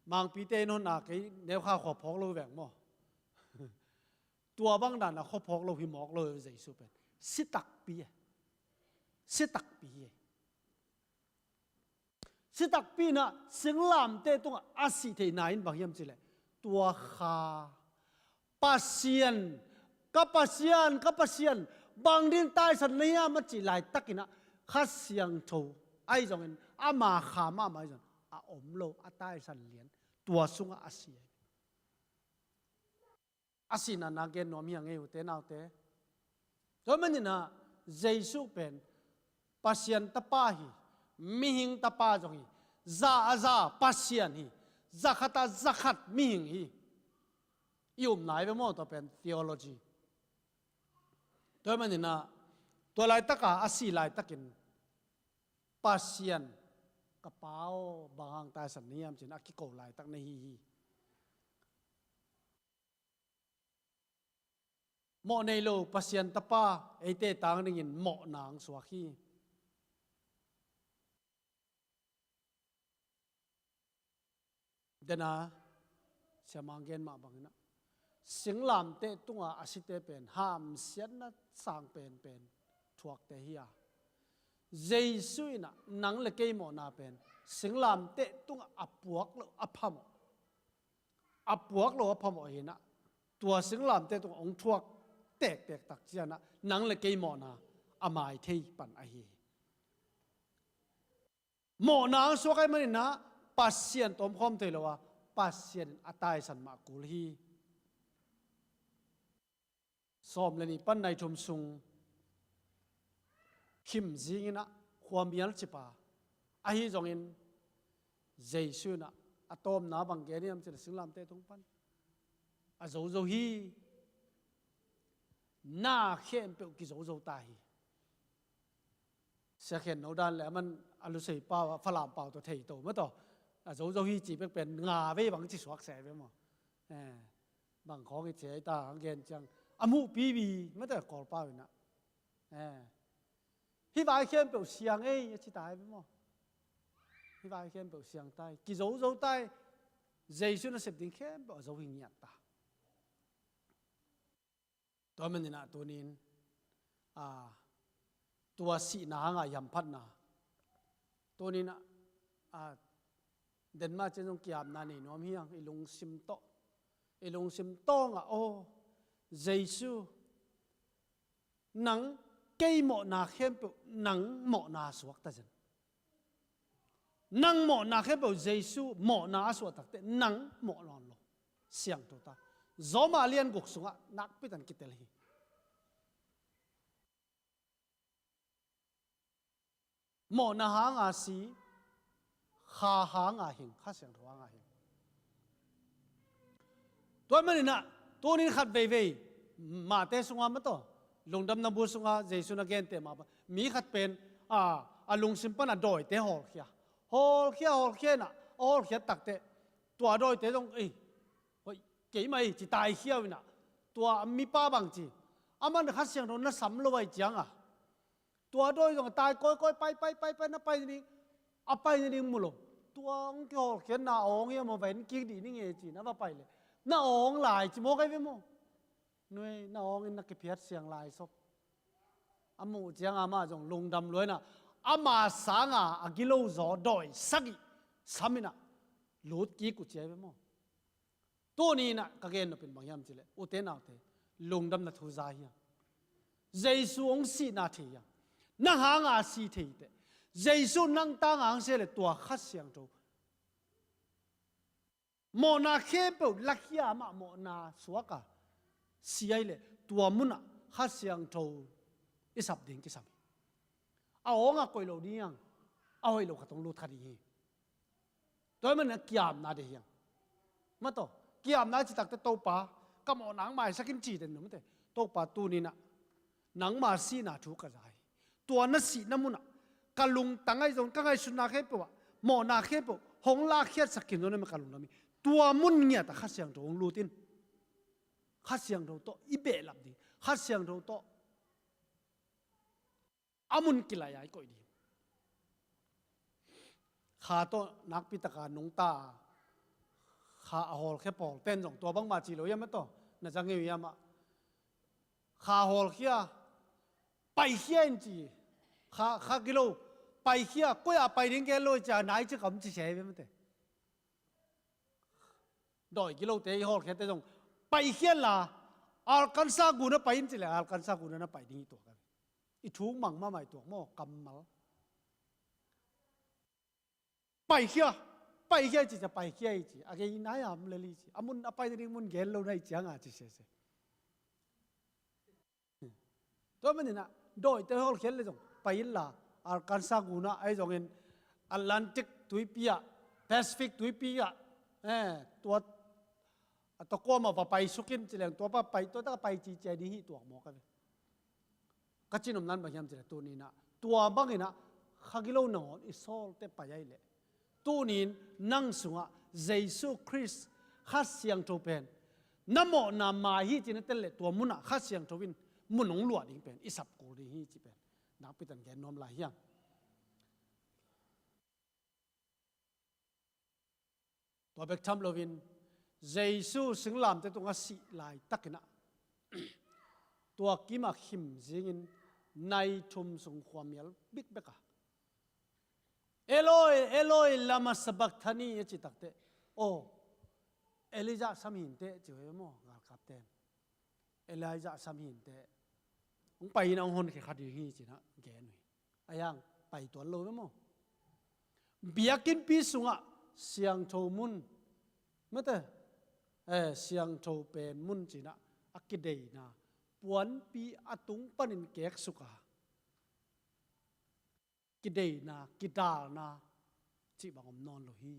Mangpite in hon a kei neukha khuaphawk lo veng maw? Tua bang dan a khuaphawk lo hi mawk lo Jesu pen. Si takpi e. Si takpi e. Si takpi in ah singlamteh tungah a sih theihna in bang hiam cih leh, tua kha, Pasian, ka Pasian, ka Pasian, bang ding taisan na hiam a cih laitakin ah Kha Siangtho ahi zongin ama kha mahmah ahi zongin a om lo, a taisan lian, tua sungah a si ahi. A sihna na gen nuam hi a ngei, ute naute. Tua manin ah Jesu pen Pasian Tapa hi, mihing Tapa zong hi, za a za Pasian hi, za khat a za khat mihing hi. I um nai ve maw, tua pen theology. Tua manin ah tua laitaka a si laitakin Pasian, ka Pa aw, bang hang taisan na hiam ci-in a kiko laitak na hi hi. Mawh nei lo Pasian Tapa eite tang dingin mawhna hong suak hi. Dena, Sia Mang gen mah bangin ah, singlamteh tunga a site pen hamsiatna sang penpen thuakte hi a, Jesu in ah nang le kei mawhna pen singlamteh tungah a puak lo a phamawh, a puak lo a phamawh hi in ah, tua singlamteh tungah hong thuak tektek tak ciang ah nang le kei mawhna a mai thei pan ahi hi. Mawhna hong suak ahih manin ah Pasian tawh om khawm thei lo a, Pasian in a taisan mah kul hi. Sawm le nih pan nai thum sung khim zingin ah khuamial cip a, ahi zongin Jesu in ah a tawpna bang gen hiam cih leh singlamteh tung pan a zozo hi. Na khempeuh kizozo ta hi. Sia Khen No Dan le aman a lusei pau a Falam pau tawh thei to mah tawh, a zozo hi ci bekben nga vei bang ci suak se ve maw? Eh, bang khawng i ci ai ta, a gen ciang a muh pipi mah tawh Kawl pau in ah, eh, hih vai khempeuh siang ei a ci ta ai ve maw? Hih vai khempeuh siang ta hi, kizozo ta hi. Jesu nasep ding khempeuh a zo hi ngiat ta. Tua manin ah tunin, a, tua sihna hanga i hamphatna, tunin ah, a, Denmark ciang zong kiapna nei nuam hi hang, i lungsim tawh, i lungsim tawngah, aw, Jesu, nang kei mawhna khempeuh nang mawhna suak ta zen. Nang mawhna khempeuh Jesu mawhna a suah takteh nang mawh nawn lo. Siangtho ta. Rom a lian guk sungah nakpi takin kitel hi. Mawhna hanga si, Kha hanga hing, Kha Siangtho hanga hing. Tua manin ah, tunin khat veivei, Mate sunga mah tawh, Lungdamna Bu sunga Jesu na gente mah bang, mi khat pen, a, a lungsim pan a dawite hawlkhia. Hawlkhia, hawlkhia in ah, a hawlkhia takteh, tua dawite zong, ei, hoih, keimah ei, ci taikhia uh in ah, tua mipa bang ci, aman Kha Siangtho na sam lo ahih ciangah, tua dawi zong a tai kawikawi pai, pai, pai, pai, na pai nading, a pai nading mu lo. Tua hong kihawlkhiatna a awng hi a maw, va en kik dih ning e ci-in a va pai leh, na awng lai ci mawk ahi ve maw? Nuai, na awng in na kiphiat siang lai sop. A muh ciang amah zong lungdam lua in ah, ama sanga a gilo zaw dawi sagih sam in ah lut kik uh ci ahi ve maw? Tuni in ah ka gen nop in bang hiam cih leh, ute naute, lungdamna thu za hi hang. Jesu hong sihna thei hi hang. Nang hanga si thei teh, Jesu nang tanga hong si leh tua Kha Siangtho, mawhna khempeuh lakhia, amah mawhna suak a si ahih leh, tua munah Kha Siangtho i sap ding kisam hi. A awng a koih lo ding hiang. A hoih lo khat hong lut kha ding hi. Tua ahih manin a kiamna deih hiang. Mataw, kiamna cih takteh Topa, ka mawhna hong maisak in ci den lo mate. Topa tuni-in ah, nangma sihna thu ka za hi. Tua na sihna munah, ka lungtang ahi zong, ka ngaihsutna khempeuh ah, mawhna khempeuh, hong lakkhiatsak khin zong na mah ka lungdam hi. Tua mun ngiat ah Kha Siangtho hong lut in. Kha Siangtho tawh, i behlap ding. Kha Siangtho tawh. A mun kilaih a i koih ding. Kha tawh nakpi taka nungta a, kha a hawlkhia pawlten zong tua bangmah ci lo hiam a tawh, na za ngei uh hiam ah. Kha hawlkhia, paikhia in ci. Kha, kha gilo, paikhia, koi-ah pai ding gel lo hi ci a, nai ci kam ci sia hi ve mate. Dawi gilote i hawlkhiate zong, paikhia la, Arkansas gun ah pai in ci leh, Arkansas gun ah na pai ding hi tuak a. I thu mang mahmah hi tuak maw, kammal. Paikhia, paikhia i ci cia, paikhia i ci. A gei nai a om lel i ci. A mun a pai ding mun gel lo na hih ciang a ci sese. Tua manin ah, dawite hawlkhia leh zong, pai in la, Arkansas gun ah, ahi zongin Atlantic tuipi ah, Pacific tuipi ah, eh, tua, a tua kuamah va paisuk in ci leng, tua pa pai, tua tak a pai ci cia ding hi tuak maw ka ve. Ka cihnopna in bang hiam cih leh tuni-in ah, tua bangin ah, kha gilo nangawn i sawlte pai ahih leh, tuni-in nang sungah Jesu Khrist Kha Siangtho pen, na mawhna mai hi ci na tel leh tua munah Kha Siangtho in mun hong luah ding pen, i sap kul ding hi cih pen, nakpi takin gen nuam lai hiang. Tua bek tham loin, Jesu singlamteh tungah sih laitakin ah, tua kimah khim zingin nai thum sung khuamial bikbek a, "Eloi, Eloi, lama sabakthani?" a cih takteh, "Aw, Elijah sam hi inteh," ci uh hi maw, galkapten. "Elijah sam hi inteh. Hong pai in ah hong honkhia kha ding hi," ci-in ah gen uh hi. A hiang pai tuan lo ve maw. Biakinnpi sungah siangtho mun, mate, eh, siangtho pen mun ci-in ah a kideina, puanpi a tung panin keksuk a, kideina, kidalna cih bang om nawn lo hi.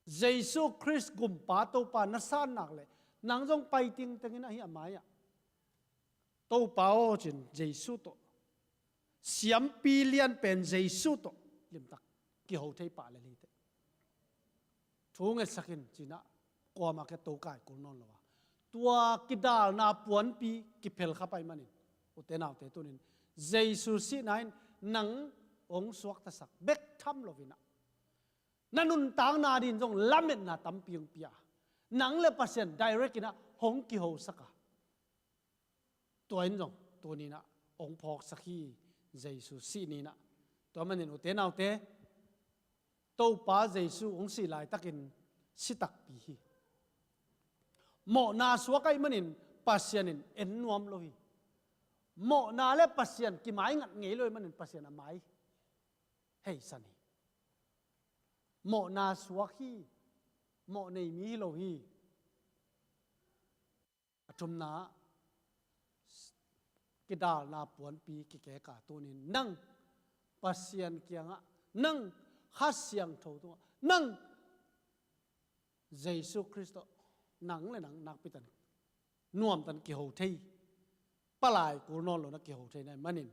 Jesu Khrist Gumpa Topa na san nak leh, nang zong pai tingteng in ahi a mai-ah, "Topa aw," ci-in Jesu tawh, siampi lian pen Jesu tawh limtak kiho thei pah lel hi teh. Thu ngetsak in ci-in ah kuamah kiang tokai kul nawn lo a, tua kidalna puanpi kiphel kha pai manin, ute naute, tuni-in Jesu sihna in nang hong suaktasak bek tham loin ah, na nuntakna dingin zong lametna tampi hong pia a, nang le Pasian direct in ah hong kihosak a, tua in zong tuni-in ah hong phawksak hi, Jesu sih ni-in ah. Tua manin ute naute, Topa Jesu hong sih laitakin si takpi hi. Mawhna suak ahih manin Pasian in en nuam lo hi. Mawhna le Pasian kimaingat ngei lo ahih manin Pasian a mai heisan hi. Mawhna suak hi. Mawh nei mi hi lo hi. A thumna, kidalna puanpi kikek a, tuni-in nang Pasian kiangah, nang Kha Siangtho tungah, nang Jesu Khrist tawh, nang le nang nakpi takin, nuam takin kiho thei, palai kul nawn lo na kiho thei na hih manin,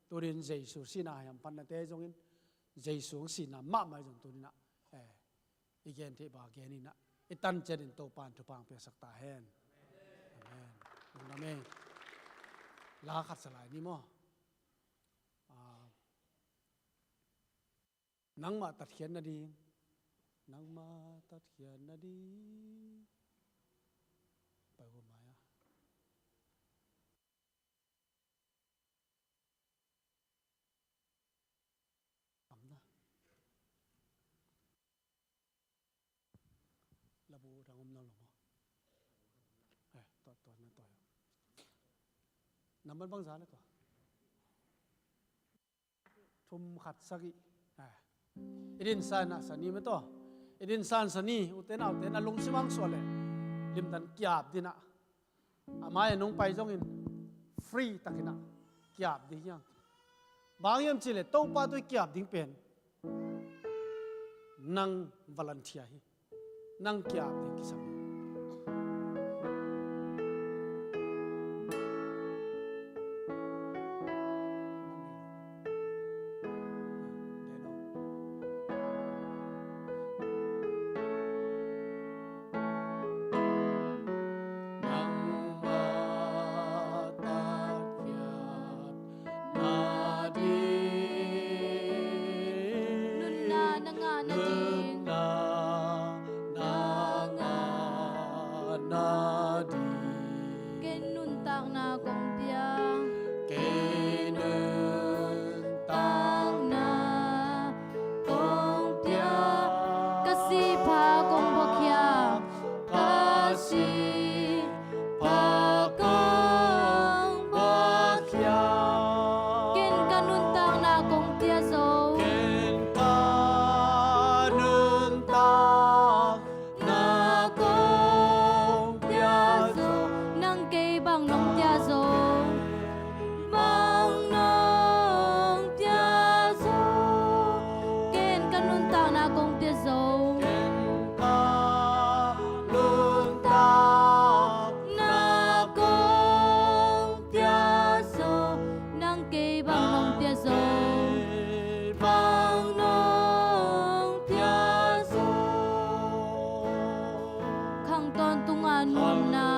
tuni-in Jesu sihna a hamphatnate zongin, Jesu hong sihna mahmah zong tuni-in ah, eh, i gen theih bang gen in ah, i tan ciatin Topa in thupha hong piaksak ta hen. Amen. Amen. La khat sa lai ni maw. Ah, nangmah tatkhiat nading. Nangmah tatkhiat nading. Pai hua mai a. Amna. Labu dang om nawn lo maw? Eh, tua, tua, na tua. Nambat bangza le tua. Thum khat sagih. Eh. I dinsan a sani mah tua. I dinsan sani, ute naute, na lungsim hong suah leh, limtan ki-ap ding a. A mai-ah nong pai zongin free takin ah ki-ap ding hiang. Bang hiam cih leh Topa tawh i ki-ap ding pen nang volunteer hi. Nang ki-ap ding kisam hi. Nangmah tatkhiat nading, nunna na ngah nading, nunna na ngah nading, ken nuntakna kong pia, ken nuntakna kong pia, ka sihpha kong buakkhia, ka sihpha kong buakkhia, ken ka nuntakna kong pia zo, ken ka nuntak na kong pia zo, nang kei bang nong pia zo, bang nong pia zo, ken ka nuntakna kong pia zo, ken ka nuntakna kong pia zo, nang kei bang nong pia zo, bang nong pia zo. Khang tawntunga nunna,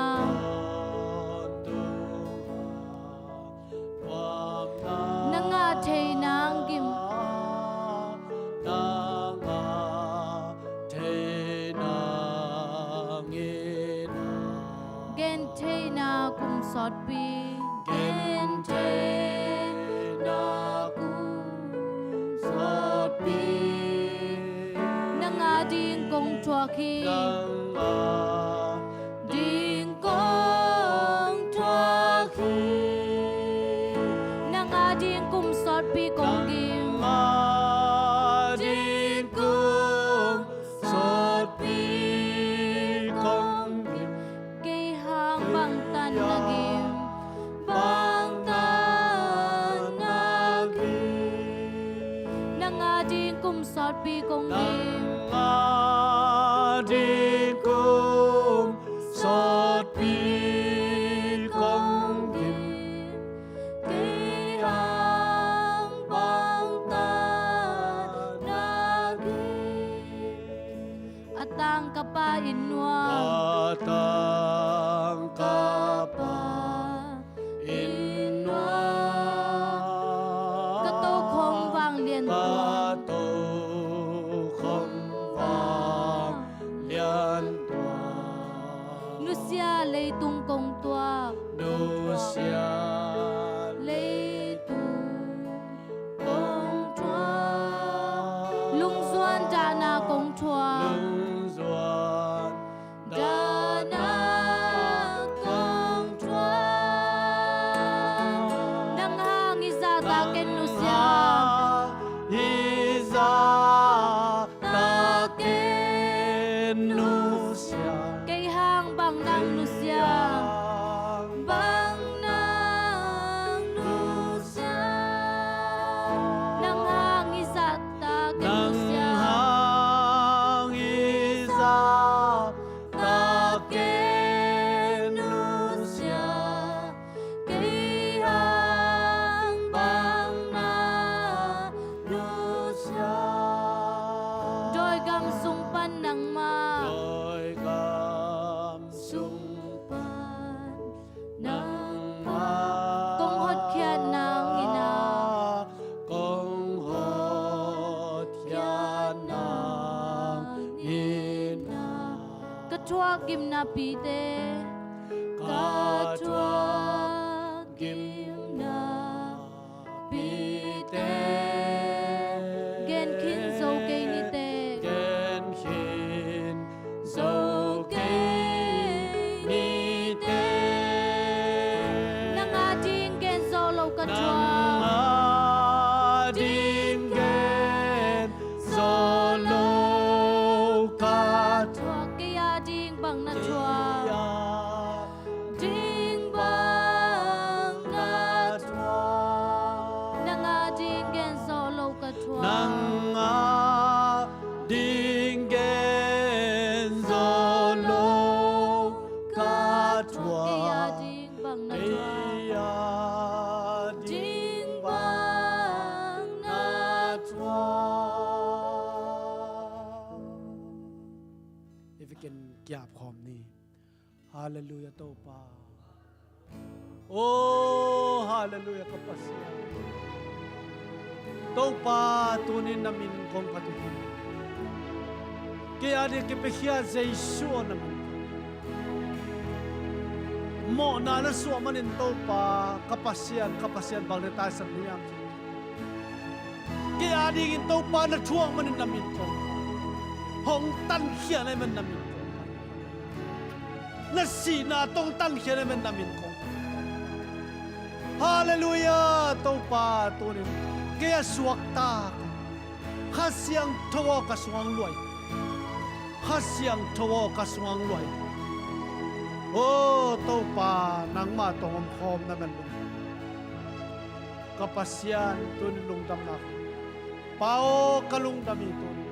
na ngah thei nang gim, na ngah thei nang in, gentheihna kum sawtpi, gentheihna kum sawtpi, nang ading kong thuak hi, nang ading kong thuak hi, nang ading kum sawtpi kong gim, nang ading kum sawtpi kong gim. Kei hang bangtan na gim, bangtan na gim, nang ading kum sawtpi kong gim, nang ading kum sawtpi kong gim. Kei hang bangtan na gim. A tangkapa inn nuam, a tangkapa inn nuam, ka tokhom vanglian tuam, ka tokhom vanglian tuam, nusia leitung kong tuak, nusia leitung kong thuak, lungzuan dahna kong thuak, lungzuan dahna kong thuak. Nang hang i zahtak ken nusia, i zahtak ken nusia, kei hang bang nang nusia, bang nang nusia, nang hang i zahtak ken nusia, nang hang i zahtak ken nusia, kei hang bang nang nusia. Dawigam sung pan nangmah, dawigam sung pan nangmah kong hotkhiat nang in ah, kong hotkhiat nang in ah, ka thuak gimnapite, ka thuak gimna pite, gen khin zo kei ni teh, gen khin zo kei ni teh. Nang ading gen zo lo ka thuak, nang ading gen zo lo ka thuak, kei ading bang na thuak, kei Thuak, kei a ding bang na thuak. Kei a ding bang na thuak. If you can, kiap khawm ni. Halleluiah, Topa. Oh, halleluiah, ka Pasian. Topa, tunin na min kong phat uh hi. Kei a ding kipiakhia Jesu aw, na min kong. Mawhna na suah manin Topa, ka Pasian, ka Pasian bang na taisan nuam. Kei a dingin Topa na thuak manin na min kong. Hong tankhia na hih manin na min kong. Na sihna tawh hong tankhia na hih manin na min kong. Halleluiah, Topa, tunin kei a suakta. Kha Siangtho aw, ka sungah hong luah in. Kha Siangtho aw, ka sungah hong luah in. Oh, Topa, nangmah tawh hong omkhawm na hih manin lungdam. Ka Pasian, tunin lungdamna. Pa aw, ka lungdam hi tunin.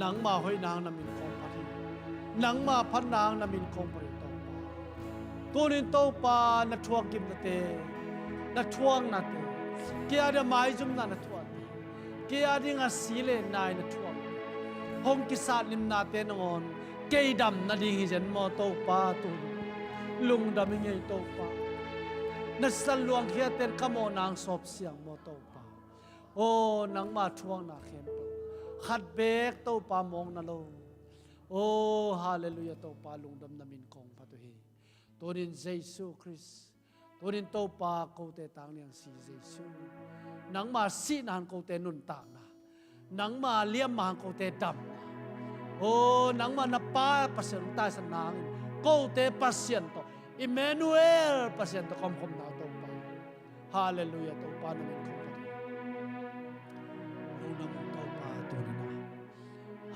Nangmah hoihna hang na min kong phat hi. Nangmah phatna hang na min kong phat hi, Topa. Tunin Topa, na thuak gimnate, na thuaknate, kei a ding a maizumna na thuakte, kei a ding a si le nai na thuak, hong kisat limnate nangawn kei dam nading hi zen maw, Topa, tunin lungdam ing ei, Topa. Na sisan luangkhiaten ka mawhna hang sawp siang maw, Topa. Aw, nangmah thuakna khempeuh khat beek, Topa, mawkna lo. Aw, halleluiah, Topa, lungdam, na min kong phat uh hi. Tunin Jesu Khrist, tunin Topa, kote tang niang si Jesu, nangmah sihna hang kote nuntakna, nangmah liamma hang kote damna. Aw, nangmah na Pa Pasian hong taisan nangin kote Pasian tawh, Emmanuel Pasian tawh ka omkhawmna, Topa. Halleluiah, Topa, na min kong phat hi. Lungdam ung, Topa, tunin ah.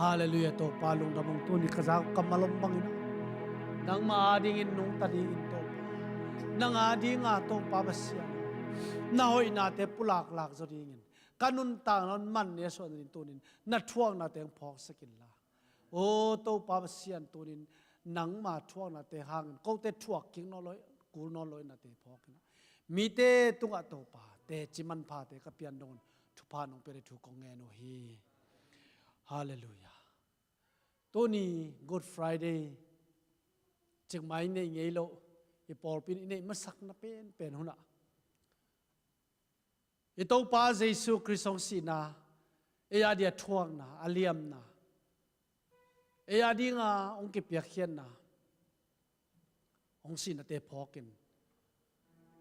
Halleluiah, Topa, lungdam ung, tunin ka zak kammal om bangin ah, nangmah a dingin nungta dingin, Topa, nang a dinga, Topa Pasian, na hoihnate pulaklak zaw dingin, ka nuntakna hong man ne suah nading tunin na thuaknate hong phawksak inla. Aw, Topa Pasian, tunin nangmah thuaknate hangin kote thuak kik nawn lo, kul nawn lo in nate phawk in ah, mite tungah, Topa, teci manphate ka pian dongin thupha nong pia ding thu kong ngen uh hi. Halleluiah. Tuni Good Friday, cikmah i neih ngei loh, i pawlpi in i neih masakna penpen hun ah, i Topa Jesu Khrist hong sihna, ei a ding a thuakna, a liamna, ei a dinga hong kipiakkhiatna, hong sihnate phawkin,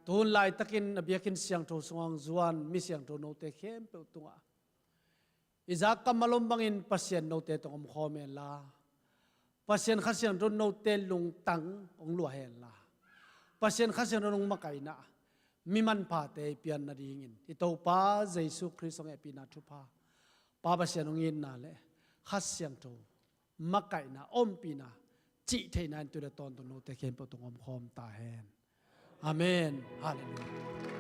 tu hun laitakin a biakinn siangtho sungah hong zuan mi siangtho note khempeuh tungah, i zak kammal om bangin Pasian note tawh hong omkhawm henla, Pasian Kha Siangtho note lungtang hong luah henla, Pasian Kha Siangtho hong makaihna, mi manphate i pian nadingin i Topa Jesu Khrist hong hehpihna thupha, Pa Pasian hong itna le Kha Siangtho makaihna, ompihna, cihtheihna in tu le tawntung note khempeuh tawh hong omkhawm ta hen. Amen. Halleluiah.